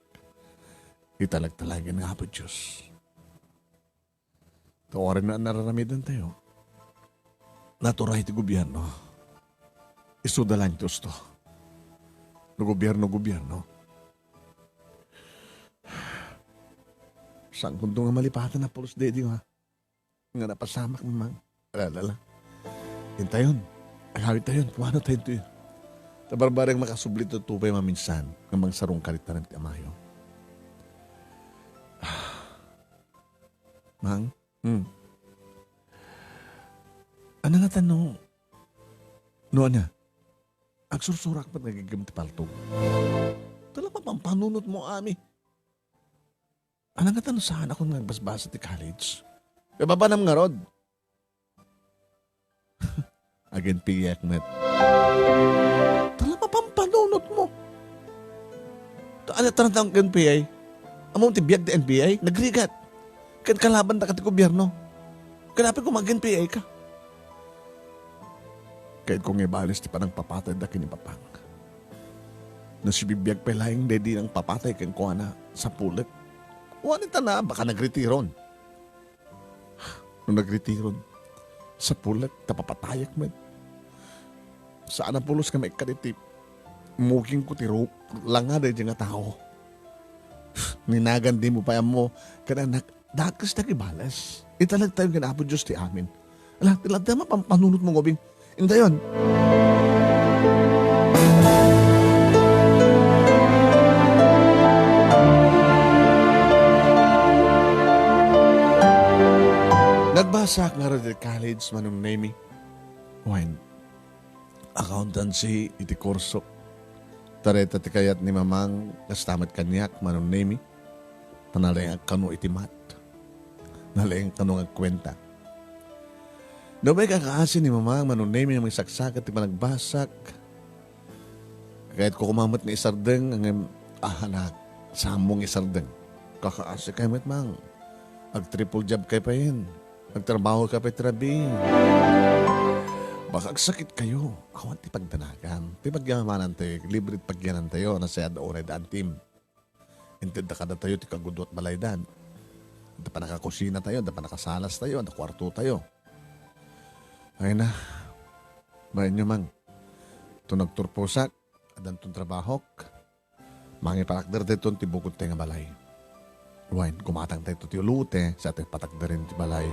italagtalagen nga Apo Diyos. Ta uray no a nararamidantayo, naturay ti gobierno. Isuda laeng ti usto. No gobierno, gobierno. Saan kunto nga malipatan a pulos daydi nga, nga napasamak, Mang? Ala, ala, ala. Intayon. Agawidtayon. Pumanawtayon toy. Ta barbareng makasubli to pay maminsan nga mangsarungkarit tanem ti amayo. Ah. Mang? Hmm. Ania ngata no, no ania? Agsursurak met nga giggem ti paltog. Talaga, pampanunotmo, Ami. Ania ngata no saanakon nga agbasbasa ti college? Ibabanam ngarud. Ag-N P A-ek met. Talaga, pampanunotmo. Ta, ania, taranta ag-N P A? Ammom ti biag ti N P A? Nagrigat. Ket kalabandaka ti gobierno. Ket apay koma ag-N P A ka? Kayatko nga ibales ti panangpapatayda ken ni Papang. No sibibiag pay laeng daydi nangpapatay kenkuana, sapulek. Awanen ta na, baka nagretiron. No nagretiron, sapulek ta papatayek met. Saan a pulos nga maikkan iti mugingko ti ru-, langa daydi nga tao. Ninagan dimo pay ammo, ken anak, dakes ti agibales. Italagtayo ken Apo Dios ti amin. Ala, ti ladda mapampanunotmo nga ubing. Indayon. Nagbasaak ngarud iti college, Manong Nemy. Wen, accountancy iti kurso. Ta dayta ti kayat ni Mamang, kasta met kaniak, Manong Nemy. Ta nalaingak kano iti math. Nalaingak kano nga agkuenta. Dumay kakaasi ni Mamang, Manong Nemy, nga mangsaksakat ti panagbasak. Kayatko koma met nga isardeng, ngem, ah, anak, saanmo nga isardeng. Kakaasi kay met, Mang. Ag-triple job kay payen. Agtrabaho ka pay ti rabii. Baka agsakit kayo. Awan ti pagdanagan. Ti pagyamanantayo, libre ti pagyanantayo. Nasayaat unay da antim. Intedda kadatayo ti kagudua ti balayda. Adda pannakakusinatayo, adda pannakasalastayo, adda kuartotayo. Ay na. Baenyo, Mang. Ton nagturposak, addanton trabahok. Mangipatakder dayton ti bukod tayo nga balay. Wen, kumatang dayto ti ulote, sa ti patakderen ti balay.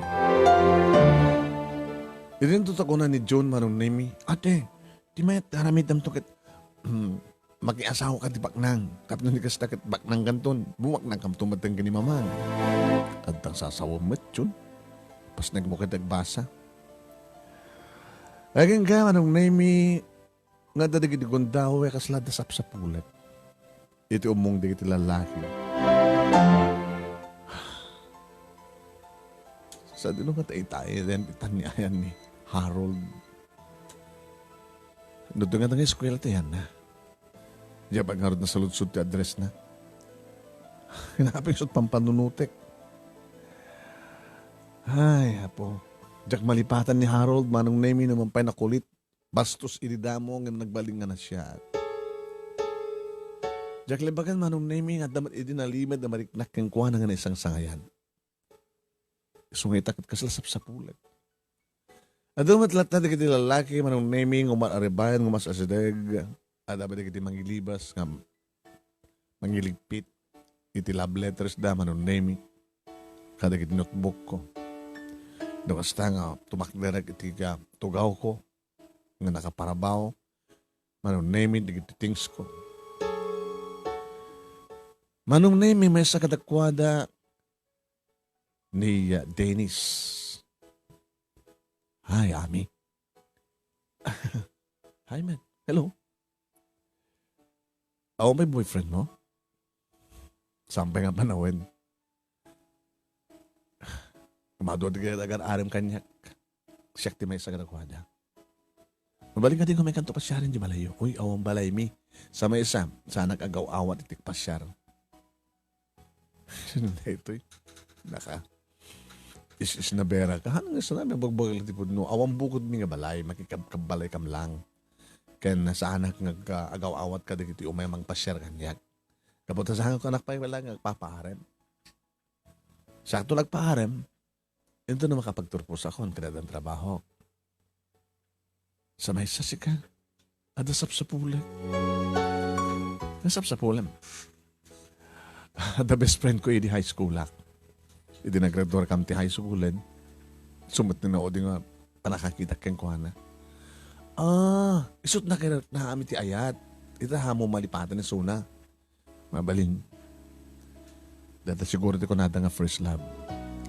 Idinto ta kuna ni June, Manong Nemy, "Ate, ti mayat aramidam to ket, hmm, makiasawa ka ti baknang. Tapno ni kasta ket baknang kanton, bumaknang kamto met ken ni Mamang." Adda sasawem met, June. Pas nagmukad agbasa. Agingga, Manong Nemy, nga adda dagiti gundaway a kasla adda sapsapulek iti ummong dagiti lallaki. Sadino nga taitayen ti taniayan ni Harold? Nudto nga nga eskwela ti ayanna. Diay pay ngarud nasaludsod ti address na. Kinaping sut pampanunutek. Ay, Apo. Diak malipatan ni Harold, Manong Nemi, no man pay nakulit. Bastos idi damo ngem nagbalin nga nasiak. Diak lebagan, Manong Nemi, nga adda met idi nalimed a mariknak kenkuana nga naisangsangayan. Isu nga ita ket kasla sapsapulek. Adu met latta dagiti lallaki, Manong Nemi, nga umarebayan nga umas-asideg. Adda met dagiti mangilibas nga mangiligpit iti love letters da, Manong Nemi, kadagiti notebook ko. No kasta nga tumakderek iti ka-, tugawko nga nakaparabaw, Manong Nemi, dagiti things ko. Manong Nemi, maysa kadakuada ni, uh, Dennis. Hi, Ami. Hi, man. Hello. Awan pay boyfriend mo? Saan pay nga panawen? Madua ti kayat agar-arem kaniak. Siak ti maysa kadakuada. Mabalin kadi nga maikkanto pasiaren di balayyo. Uy, awan balaymi. Sa maysa, saanak agaw-awat iti pasiar. Sino daytoy? Naka. Is, is nabera ka. Ano nga sanabi? Bagbagel ti pudno. Awan bukodmi nga balay. Makikabkabbalay kam lang. Ken saanak nga agka-, agaw-awat kadagiti umay mangpasiar kaniak. Gapu ta saan ko anak pay wala nga agpapaarem. Sakto nagpaarem, inton no makapagturpos akon, kada addan trabaho. Sa maysa sika, adda sapsapulek. Nasapsapulem. Adda best friend ko idi high school ak. Idi naggraduar kam ti high school, eh. Sumut ni naudi nga panakakitak kenkuana. Ah, isut na kay naami ti ayat. Ita hamo malipatan ni Suna. Mabalin. Data siguro ti kunada nga first love.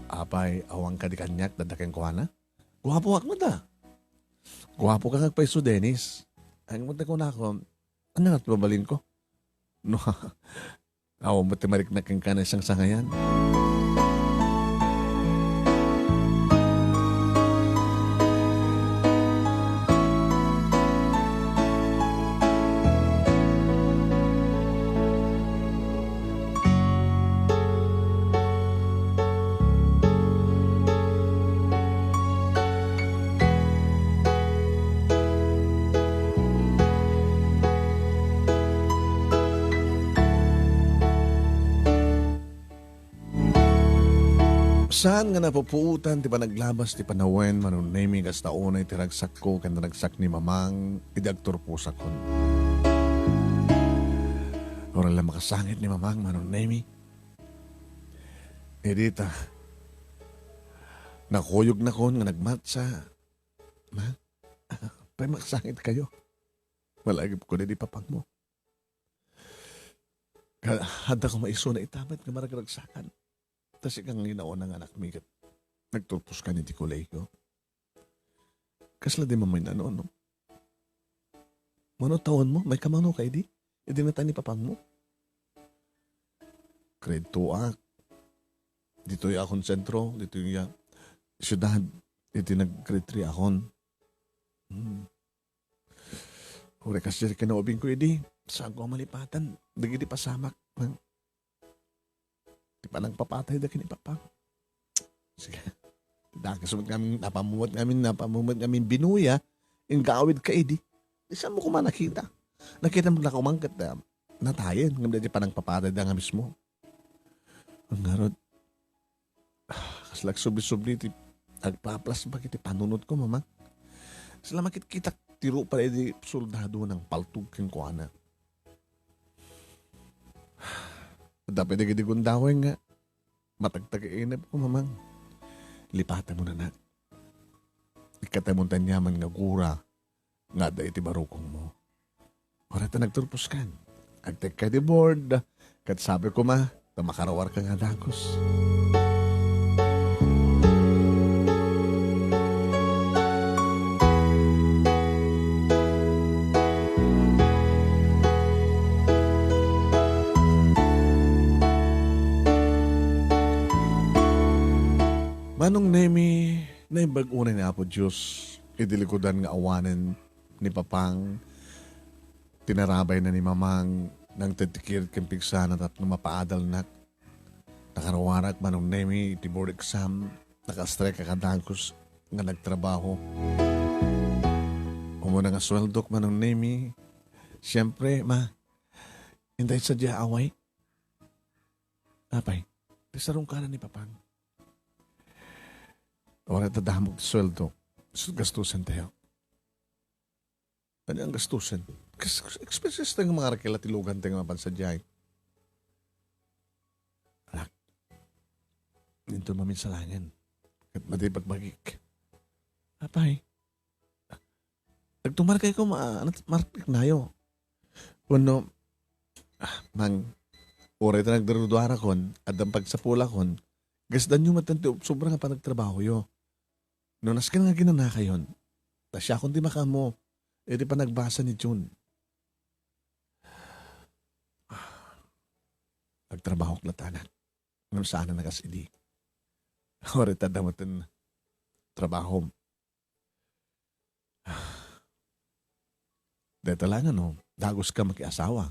Apay, awan kadi kaniak, data kenkuana? Guapo ak met a. Guapo ka nga agpayso, Dennis. Ang kunako, ano nga mabalin ko? No, awan mo ti mariknak kenka naisangsangayan. Saan nga napupuotan ti panaglabas ti panawen, Manong Nemi, kasta unay ti ragsakko ken ragsak ni Mamang idi agturposakon. Uray la makasangit ni Mamang, Manong Nemi. Idi ta, nakuyognakon nga nagmatsa. Ma, pay makasangit kayo. Malagip ko di papangmo. Ka-, adda ko maiso na itamet nga maragragsakan. Ta sika nga ginauna nga anakmi ket nagturpos ka iti kolegio. Kasla di maminano, no? Mano taon mo? May kamano ka idi? Idi natan ni papangmo? Grade two ak. Ditoy akon sentro, ditoy nga syudad. Iti nag-grade three akon. Hmm. Uray kasdi kinaubing ko idi, saan ko a malipatan dagiti pasamak, ha? Ti panangpapatay da ken ni Papa. Sige. Dakes met ngamin, napammuot ngamin, napammuot ngamin binuya, inggawid ka idi. Di saan mo koma nakita? Nakita mo na kumang ket, ah, natayen, ngem dagiti panangpapatay da nga mismo. Ang ngarud, ah, kasla agsubli-subli ti agpaplasbak iti panunot ko, Mama. Kasla makitkitak ti rupa iti soldado nang paltog kenkuana. Adda pay dagiti gundaway nga matagtag inep ko, Mamang. Lipatem mo, nak. Ikkatem mo ti aniaman nga gura nga adda iti barukongmo. Uray ta nagturposkan. Agtekka di board. Ket sabi koma, ta makaruarka nga dagus. Manong Nemi, naimbag unay ni Apo Dios iti likudan nga awanen ni Papang, tinarabayna ni Mamang, nangted ti kired ken pigsana tapno mapaadalnak. Nakaruarak, Manong Nemi, iti board exam. Naka-strike a kadagus nga nagtrabaho. Umuna nga sueldok, Manong Nemi. Siyempre, ma, intay sadiay away. Apay, ti sarungkaran ni Papang. Wala ta damag ti sueldo. Sus, gastusen tayo. Ania nga gastusen? Kas-, expenses tayo nga mga rakela ti lugan tayo nga mapan sadiay. Anak, dito maminsalangen. Ket madi pagbagik. Apay, nagtumarkay ko ma-, ano, marknayo. Wenno, ah, mang, uray ta nagduruduarakon, addan pagsapulakon, gasdanyo met ti sobra nga panagtrabahoyo. No nasken nga aginanakayon, ta siakon ti makaammo iti panagbasa ni June. Agtrabahok latta, anak. Ngem saan a nakas idi. Uray ta adda met ti trabahom. Deta laeng no, dagus ka makiasawa.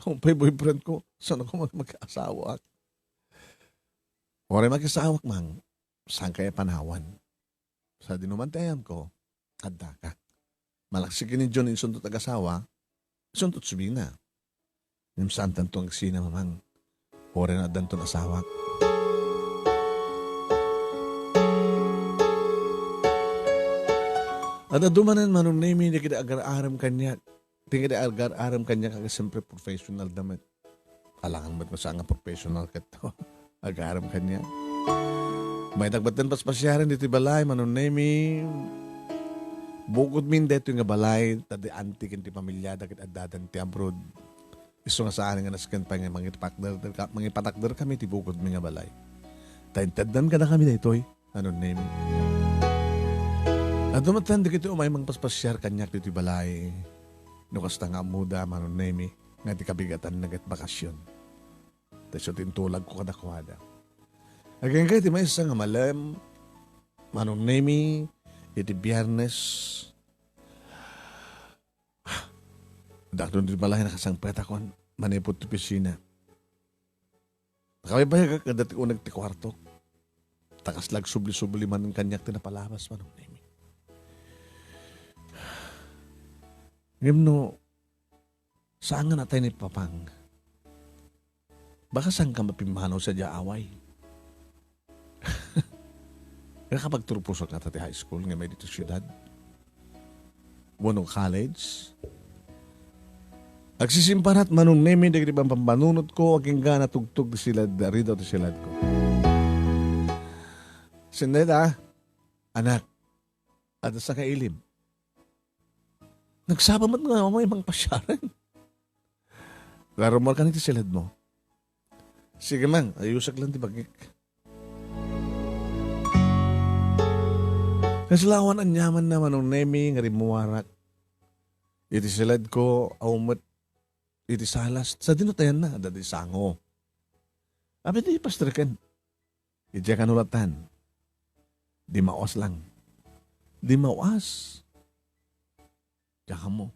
Umpay boyfriend ko, saan ako mag-, makiasawa? Uray makiasawak, mang, saan kaya panawan? Sa dinuman ti ayam ko, adda ka. Malaksid ken ni June insunto ti agasawa, insunto ti subina. Ngem saan tanto agsina, mamang. Uray no addanton asawak. Adda dumanen Manong Nemi dagiti agar-arem kaniak. Ti kadi agar-arem kaniak, aga, siyempre, professional da met. Alangan met nga saan nga professional ket agarem kaniak. Mayat met ti paspasiaren ditoy balay, Manong Nemi. Bukodmin daytoy nga balay, ta di anti ken ti pamiliada ket addadan ti abroad. Isu nga saan nga nasken pay nga mangipatakder-, mangipatakderkami ti bukodmi nga balay. Ta inteddan kadakami daytoy. Manong Nemi. Adda met dagiti umay mangpaspasiar kaniak ditoy balay. No kasta nga ammoda, Manong Nemi, nga ti kabigatanna ket bakasyon. Ta isu ti intulagko kadakuada. Agingga iti maysa nga malem, Manong Nemi, iti Biyernes, dakdon ti balay nakasangpetakon, manipud ti opisina. Nakabaybayagak kadagiti uneg ti kuartok. Ta kasla agsubli-subli manen kaniak ti napalabas, Manong Nemi. Ngem no, saan nga natay ni Papang? Baka saan ka mapimmanaw sadiay away? Nakapagturpos ka ta ti high school nga may dito siyudad? Wenno college? Agsisimparat, Manong Nemi, dagiti pampampanunotko, agingga natugtog ti silad, ridaw ti siladko. Sendeta, anak, adda sangailim. Nagsapa met nga umay mangpasiaren. Larumarka ni ti siladmo. Sige man, ayusak lang ti bagik. Kasla awan aniamanna, Manong Nemi, nga rimmuarak. Iti siladko, awan met iti salas. Sadino tayanna, adda ti sango. Apay ti pastreken. Iti kanulatan, di mawas lang. Di mawas. Diak ammo.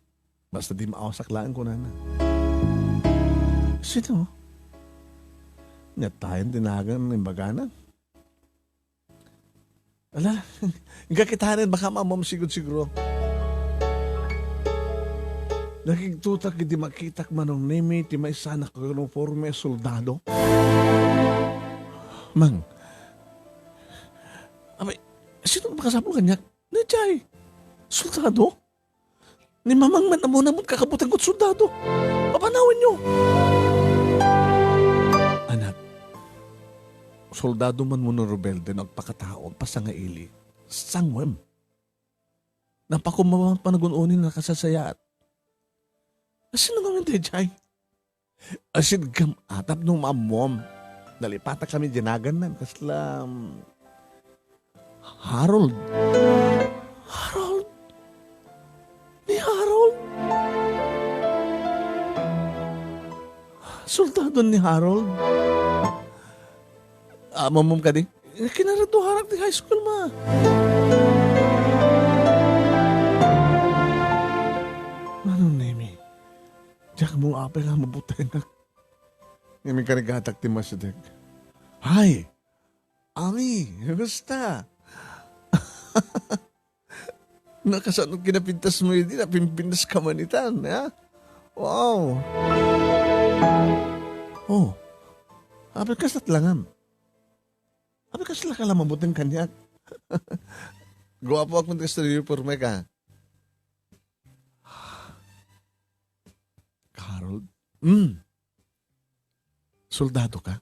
Basta di maawasak laeng, kunana. Sino? Nia tayen ti nagan imbagana. Ala, gakitanen, baka mamom sigud siguro. Nakigtutak idi makitak, Manong Nemi, ti maysa a nakauniforme a soldado. Mang, abay, sino makasapul kaniak? Ni Jai, soldado? Ni Mamang man, ammona met kakabutanko ti soldado. Papanawanyo. Anak, soldado man wenno rebelde no agpakatao, agpasangaili, sanguem. Napakumawang panagun-oni nga nakasasayaat. Sino ngamin daydiay? Asidgam a tapno maammom. Nalipatakami diay naganna, kasla, um, Harold. Harold? Ni Harold? Soldado ni Harold? Ammom kadi? Kinaradua harak ti high school, ma. Manong Nemi, diak ammo apay nga mabutenak. Ngem inkarigatak ti masideg. Hay! Ami, kumusta? Nakasano kinapintas mo idi, napimpintas ka man itan, ha? Wow! Oh, apay, kasta't langam? Apay, kasla ka la mabuteng kaniak? Guapo ak met kasta uniforme ka. Harold? Mm. Soldado ka?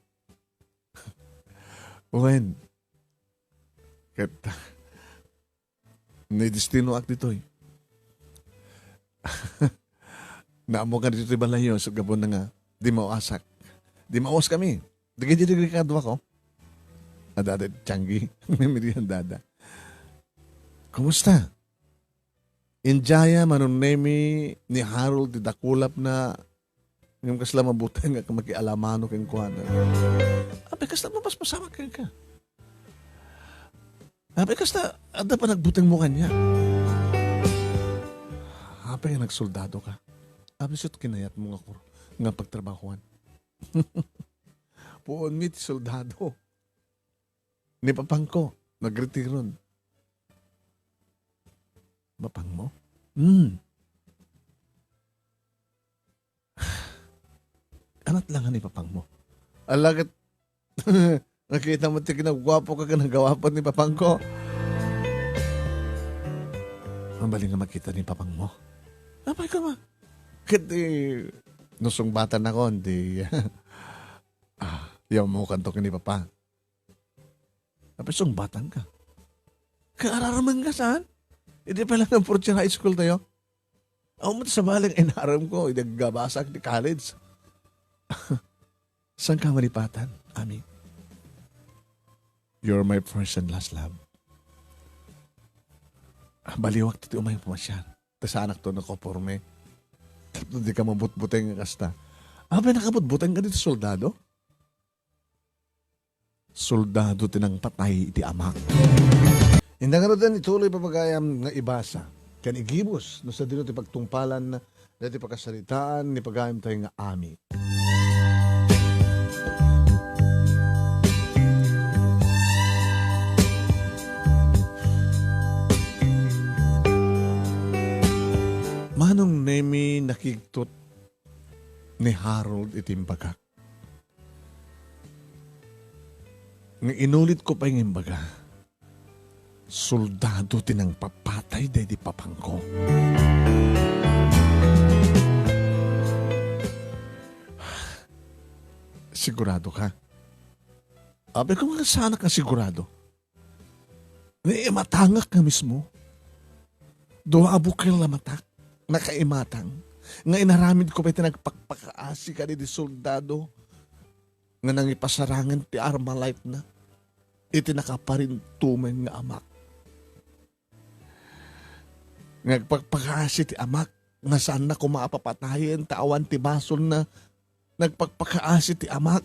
Wen, ket naidestinoak ditoy. Naammoka ditoy ti balayyo, so gapu na nga, di mawasak. Di mawas kami. Dagiti delikado ako. Adada ti tianggi. Mimirian dada. Kumusta? Indiaya, Manong Nemi, ni Harold ti dakulapna, ngem kasla mabuteng nga makialamano kenkuana. Apay, kasta mapaspasamak kenka. Apay, kasta adda panagbutengmo kaniak. Apay nga nagsoldado ka? Apay, isu ti kinayatmo nga kor-, nga pagtrabahoan? Puonmi ti soldado. Ni papangko, nagretiron. Papangmo? Hmm. Anat lang ni papangmo. Ala ket, nakita mo ti kinagwapo ka, kinagawapo ni papangko. Mabalin nga makita ni papangmo. Apay ka ma. Ket, eh, no sungbatan ako, di, ah, yaw mo kanto ni papa. Apay sungbatan ka? Kaararaman ka saan? Idi pa lang ng fourth year high school tayo. Ako mo sa balang inaram ko, idi agabasa ak di college. Saan ka malipatan, Ami? You're my first and last love. Ah, baliwak ti umay pumasyan. Ta saanak to nakaporme. Tapno di ka mabutbuteng nga kasta. Apay, nakabutbuteng ka dito, soldado? Soldado ti nangpatay iti amak. Inda ngaruden, ituloy, papagayam, nga ibasa ken igibus no sadino ti pagtungpalan dati pakasaritaan ni pagayam tayo nga Ami. Manong Nemi, nakigtot ni Harold iti imbagak. Nga inulit ko pay nga imbaga, soldado ti nangpapatay daydi papangko. Sigurado ka? Apay ko nga saanak nga sigurado. Naimatangak nga mismo. Dua a bukel a matak, nakaimatang, nga inaramid ko pay ti nagpakpakaasi kadaydi soldado nga nangipasarangan ti Armalite na iti nakaparintumen nga amak. Nga agpakpakaasi ti amak nga saanna koma a papatayen ta awan ti basolna. Nagpakpakaasi ti amak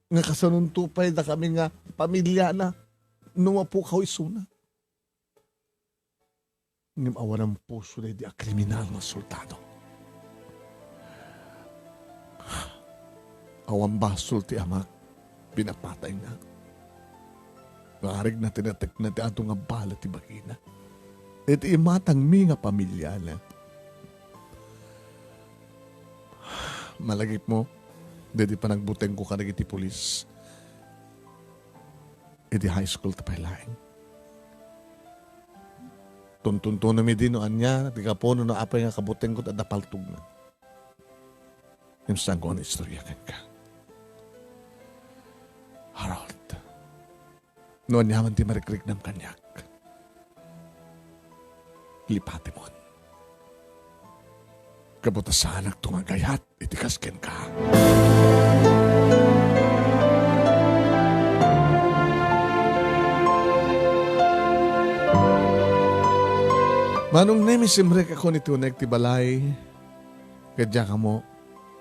nga kasanonto pay dakami nga pamiliana no mapukaw isuna. Ngem awanan puso daydi a kriminal nga soldado. Awan basol ti amak, pinapatayna. Ngarigna ti natekna ti adu nga bala ti bagina. Iti imatangmi nga pamiliana. Malagipmo, daydi panagbutengko kadagiti pulis iti high school ta pay laeng. Tuntuntunem idi no ania ti gapu no apay nga kabutengko ti adda paltogna. Ngem saanko nga istorya kenka, Harold. No aniaman ti marikriknam kaniak, lipatemon. Gapu ta saanakto nga agayat iti kas kenka. Manong Nemi, simrek ako iti uneg ti balay. Ket diak ammo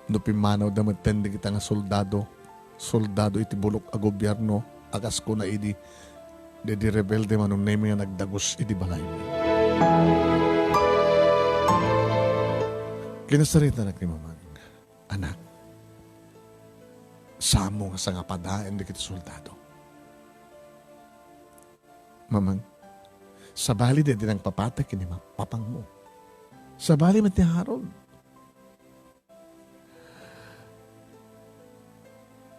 no pimmanawda metten dagita nga soldado, soldado iti bulok a gobierno a kas kuna idi, daydi rebelde Manong Nemi nga nagdagus iti balaymi. Kinasaritanak ni Mamang, "Anak, saanmo nga sangapadaen dagiti soldado. Mamang, sabali daydi nangpapatay ken ni ma-, papangmo. Sabali met ni Harold.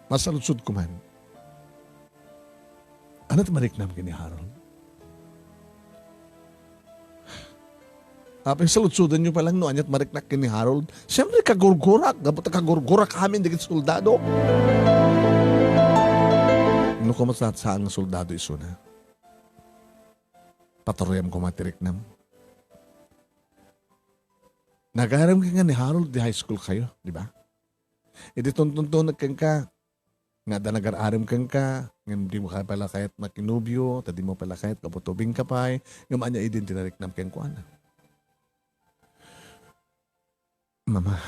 Masaludsodko man. Ania ti mariknam ken ni Harold? Apay, saludsodanyo pay lang no ania ti mariknak ken ni Harold. Siyempre, kagurgurak. Gapu ta kagurgurak amin dagiti soldado. No koma sa saan nga soldado isuna, paturoyam koma ti riknam. Nagaramka nga ni Harold, idi high school kayo, di ba? Idi tuntuntunek kenka, nga adda nagar-arem kenka, ngem dimo pay la kayat makinobio, ta dimo pay la kayat gapu ta ubingka pay, ngem ania idin ti nariknam kenkuana? Mama,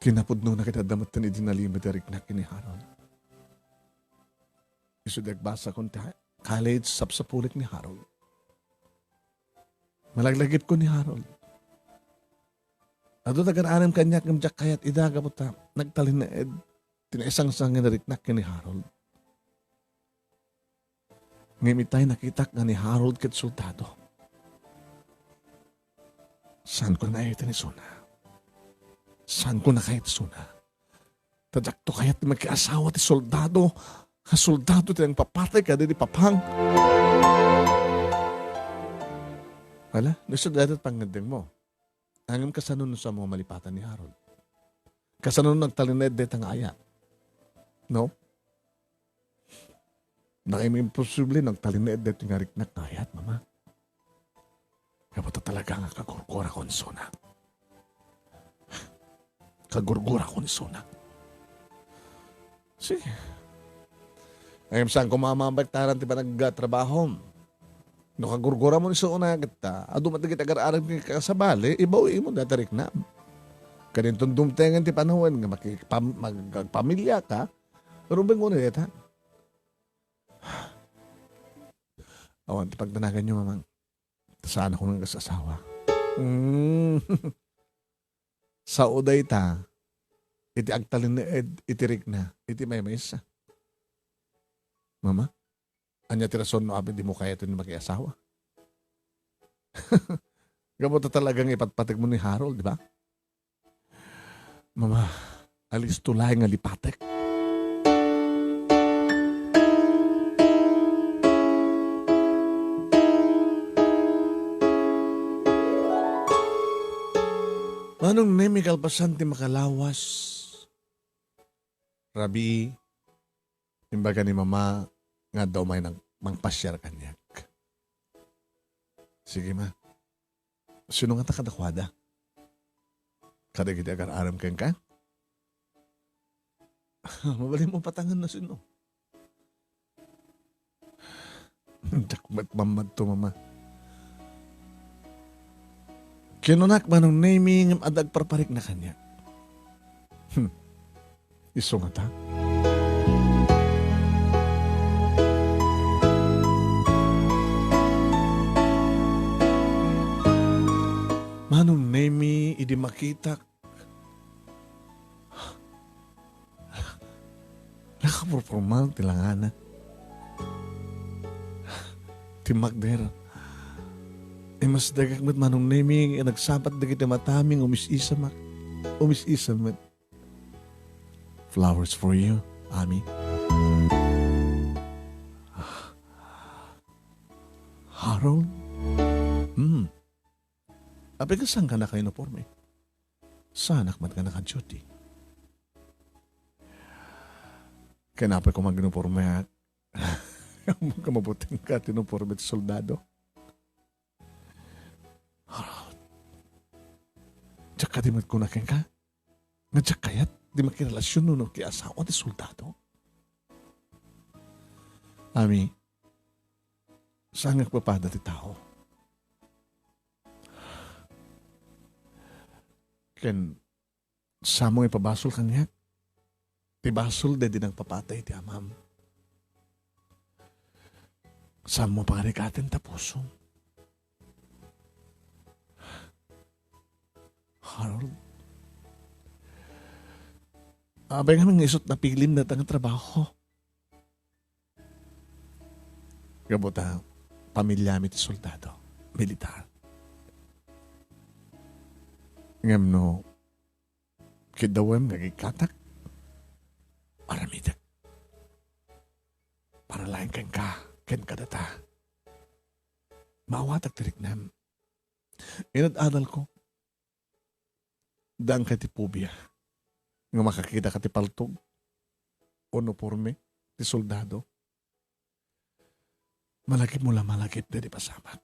kinapudnona ket adda metten idi nalima ti riknak ken ni Harold. Isu di agbasakon ti college, sapsapulik ni Harold. Malaglagipko ni Harold. Adu nagar-arem kaniak ngem diak kayat ida gapu ta nagtalinaed ti naisangsangen a riknak ken ni Harold. Ngem itay nakitak nga ni Harold ket soldado. Saanko nga iti ni Sona? Saanko nga iti Sona? Ta diakto kayat ti makiasawa ti soldado, nga soldado ti nangpapatay kadagiti papang. Hala, no isu dayta ti pangngeddengmo. Ngem kasano no saanmo malipatan ni Harold? Kasano no nagtalinaed dayta nga ayat? No? Nakaimposible no nagtalinaed dayta nga riknak nga ayat, Mama. Gapu ta talaga nga kagurgurakon isuna. Kagurgurakon isuna. Sige. Ngem saanko, Mama, baliktaran ti panagtrabahom. No kagurguramon isuna ket ta, adu met dagiti agar-arem nga kasabali, ibaw-im dayta riknam. Ket inton dumtengen ti panawen nga makipam-, mag-, magpamiliaka, rumbeng unay dayta. Awan ti pagdanaganyo, Mamang. Ta saanakon nga asawa. Mm. Sao dayta, iti agtalinaed iti rikna, iti maymaysa. Mama, ania ti rason no apay dimo kayaten nga makiasawa? Gapu ta talaga nga ipatpategmo ni Harold, di ba? Mama, alisto laeng nga lipatek. Manong Nemi, kalpasan ti makalawas, rabii, imbaga ni Mama nga adda umay nang-, mangpasiar kaniak. Sige, Ma. Sino ngata kadakuada? Kadagiti agar-arem kenka? Mabalinmo patangen no sino. Diak met mammadto, Mama. Kinunak, Manong Nemi, ngem adda agparparikna kaniak. Hmm. Isu ngata? Manong Nemi, idi makitak, nakapurporma ti langana. Ti makder, imasdagak met, Manong Nemi, nga nagsabat dagiti matami nga umis-isamak. Umis-isam met. Flowers for you, Ami. Harold? Hmm. Apay, ket saanka nakauniporme? Saanak met nga naka-duty. Ken apay koma agunipormeak? Ammok nga mabutingka ti uniporme ti soldado. Harold, diak kadi met kuna kenka nga diak kayat ti makirelasion no, no makiasawa ti soldado? Ami, saan nga agpapada ti tao. Ken saanmo nga ipabasol kaniak ti basol daydi nangpapatay ti amam. Saanmo pangarikaten ta pusom. Harold, apay ngamin nga isut' napilim dayta nga trabaho? Gapu ta, pamiliami ti soldado, militar. Ngem no kiddawem nga agikkatak, aramidek. Para laeng kenka, ken kadata. Maawatak ti riknam. Inad-adalko, daan kay ti phobia nga makakita ka ti paltog, uniporme ti soldado. Malagipmo la malagip daydi pasamak.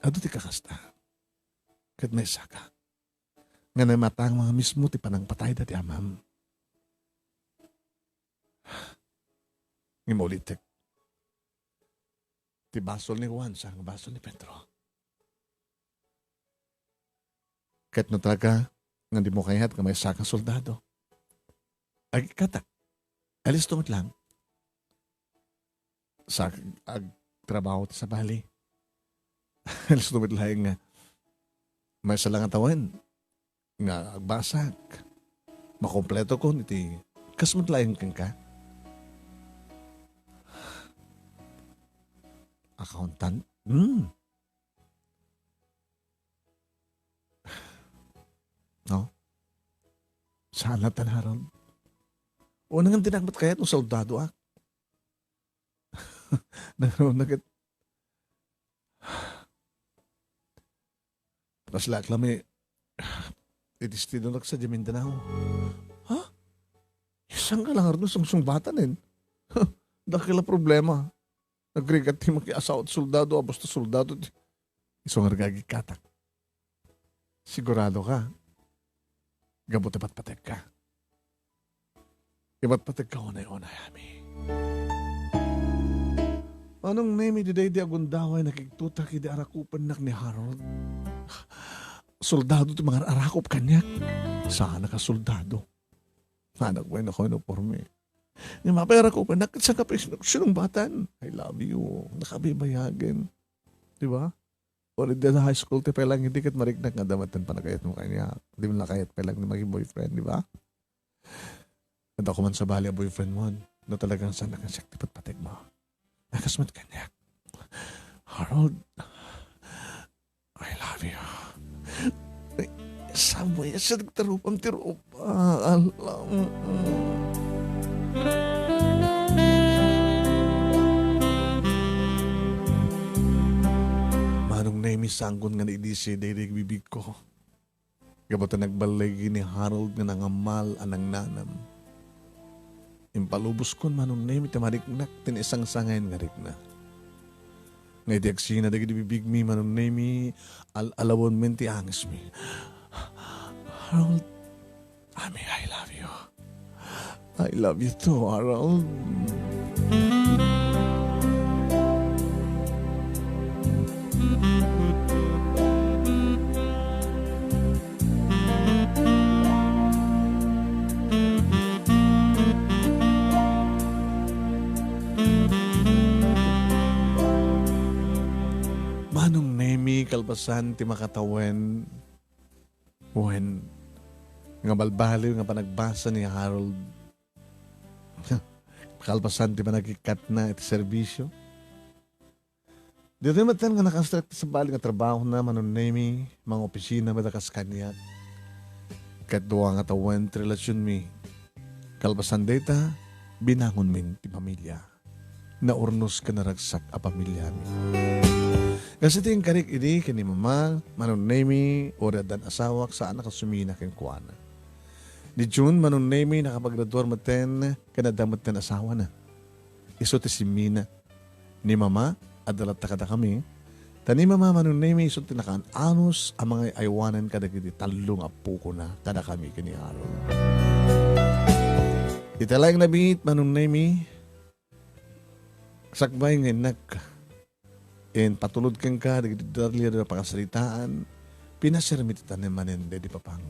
Adu ti kakasta. Ket maysaka nga naimatang nga mismo ti panangpatayda ti amam. Ngem ulitek, ti basol ni Juan saan nga basol ni Pedro. Ket no talaga nga dimo kayat nga maysaka nga soldado, agikkatak. Alisto met laeng. Sa agtrabaho ti sabali. Alisto met laeng nga maysa la nga tawen nga agbasag. Makompletokon iti kas met laeng kenka. Accountant? Hmm. No? Saan latta, Harold? O, nangan dinak met kayat no soldadoak. Nagano na ket. Kasla ak laeng, iti estilonak sadiay Mindanao. Ha? Saan ka laeng sungsungbatanen? Dakkel a problema. Nagrigat ti makiasawa ti soldado, a basta soldado ti. Isu nga agikkatak. Sigurado ka? Gapu ta patpategka. Ipatpategka unay-unay, Ami. Manong Nemi, daydi agundaway nakigtutak idi arakupennak ni Harold. Soldado ti mangar-arakup kaniak. Saan a soldado. Anak, way na kono por me. Ni mapay arakupennak, ket saan ka pa sinungbatan? I love you. Nakabibayagen. Di ba? Or iti high school ti pay laeng idi ket mariknak nga adda met ti panagayatmo kaniak. Di man la kayat pay laeng nga magi-boyfriend, di ba? Adda koma sabali a boyfriend mo, no talagang saan a siak ti patpategmo. Nakas met kaniak. Harold, I love you. Ay, sabay, sa nagtarupam ti rupa. Alam. Manong Nemi, sangkon nga naidisi daydi bibigko. Gapu ta nagballigi ni Harold nga nangammal a nangnanam. Impaluboskon, Manong Nemi, ti mariknak ti naisangsangayan nga rikna. Nga idi agsina dagiti bibigmi, Manong Nemi, al-alawenmi ti angesmi. Harold, Ami, I love you. I love you too, Harold. Manong Nemi, kalpasan ti makatawen, wen, nga balbaliw nga panagbasa ni Harold. Kalpasan ti panagikkatna iti serbisio. Ditoy met nga nakastrek ti sabali nga trabahona, Manong Nemi, mangopisina met a kas kaniak. Ket dua nga tawen ti relasionmi. Kalpasan dayta, binangonmin ti pamilia. Naurnos ken naragsak a pamiliami. Kas iti inkarik idi ken ni Mama, Manong Nemi, uray addan asawak, saan a kasumina kenkuana. Ni June, Manong Nemi, nakapagraduar metten ken adda metten asawana. Isu ti simmina. Ni Mama, adda latta kadakami. Ta ni Mama, Manong Nemi, isu ti nakaan-anus a mangay-aywanan kadagiti tallo nga appokona, kadakami ken ni Harold. Iti laeng nabiit, Manong Nemi, sakbay nga innak impatulod kenka dagiti detalye a pakasaritaan, pinasermi ti tanem manen daydi papang.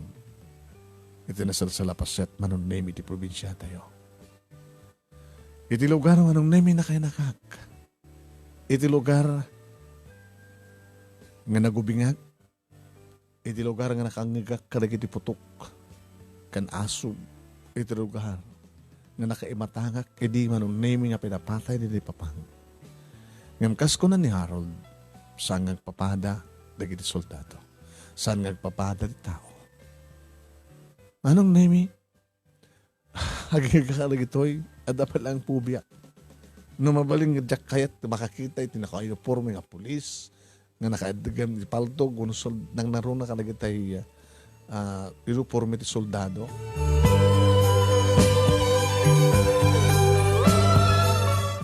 Iti nasalsal a paset, Manong Nemi, ti probinsiatayo. Iti lugar, Manong Nemi, nakainakak. Iti lugar nga nagubingak, iti lugar nga nakangngegak kadagiti putok ken asug, iti lugar nga nakaimatangak idi, Manong Nemi, nga pinapatay daydi papang. Ngem kas kuna ni Harold, saan nga agpapada dagiti soldado. Saan nga agpapada ti tao. Manong Nemi, agingga ka dagitoy, adda pay laeng pubiak. No mabalin nga diak kayat makakita iti naka-uniforme nga pulis, nga nakaeddegem iti paltog, wenno sold-, nangnaruna kadagitay, ah, uniforme ti soldado.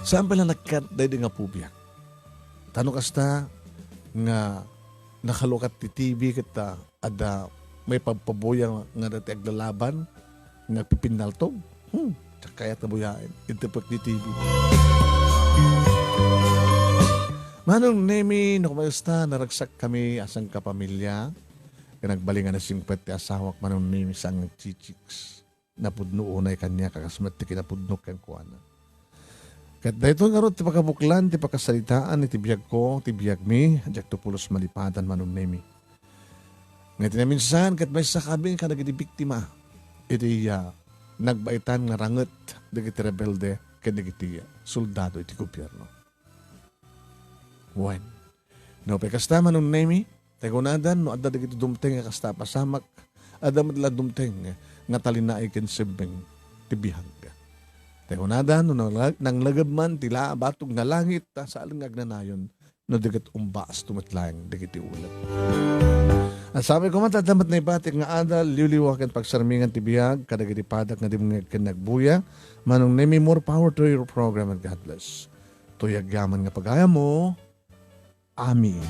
Saan pay la nagkat daydi nga pubiak? Ta no kasta nga nakalukat ti T V ket, ah, adda maipabpabuya nga dati aglalaban nga agpipinnaltog. Hmm, diak kayat nga buyaen. Intepek ti T V. Manong Nemi, no kumusta? Naragsak kami a sangkapamilya. Ket nagbalingan a singpet ti asawak, Manong Nemi, saan nga agchichiks. Napudno unay kaniak a kas met ti kinapudno kenkuana. Ket daytoy ngarud ti pakabuklan ti pakasaritaan iti biagko, ti biagmi, diakto pulos malipadan, Manong Nemi. Nga iti naminsan, ket maysakami kadagiti biktima iti, ah, nagbaitan nga ranget dagiti rebelde ken dagiti soldado iti gobierno. Wen, no, pay kasta, Manong Nemi, tay kunadan no adda dagiti dumteng nga kasta a pasamak, adda met la dumteng nga talinaed ken semmeng ti biag. Tay kunadan no nangla-, nanglageb man ti la-, batog nga langit, ta saan nga agnanayon no di ket umbasto met laeng dagiti ulep. Asabi koma, adda met naibatik nga adal, liwliwa ken pagsarmingan ti biag kadagiti padak nga dimngeg ken nagbuya. Manong Nemi, more power to your program and God bless. Toy agyaman nga pagayammo. Amen.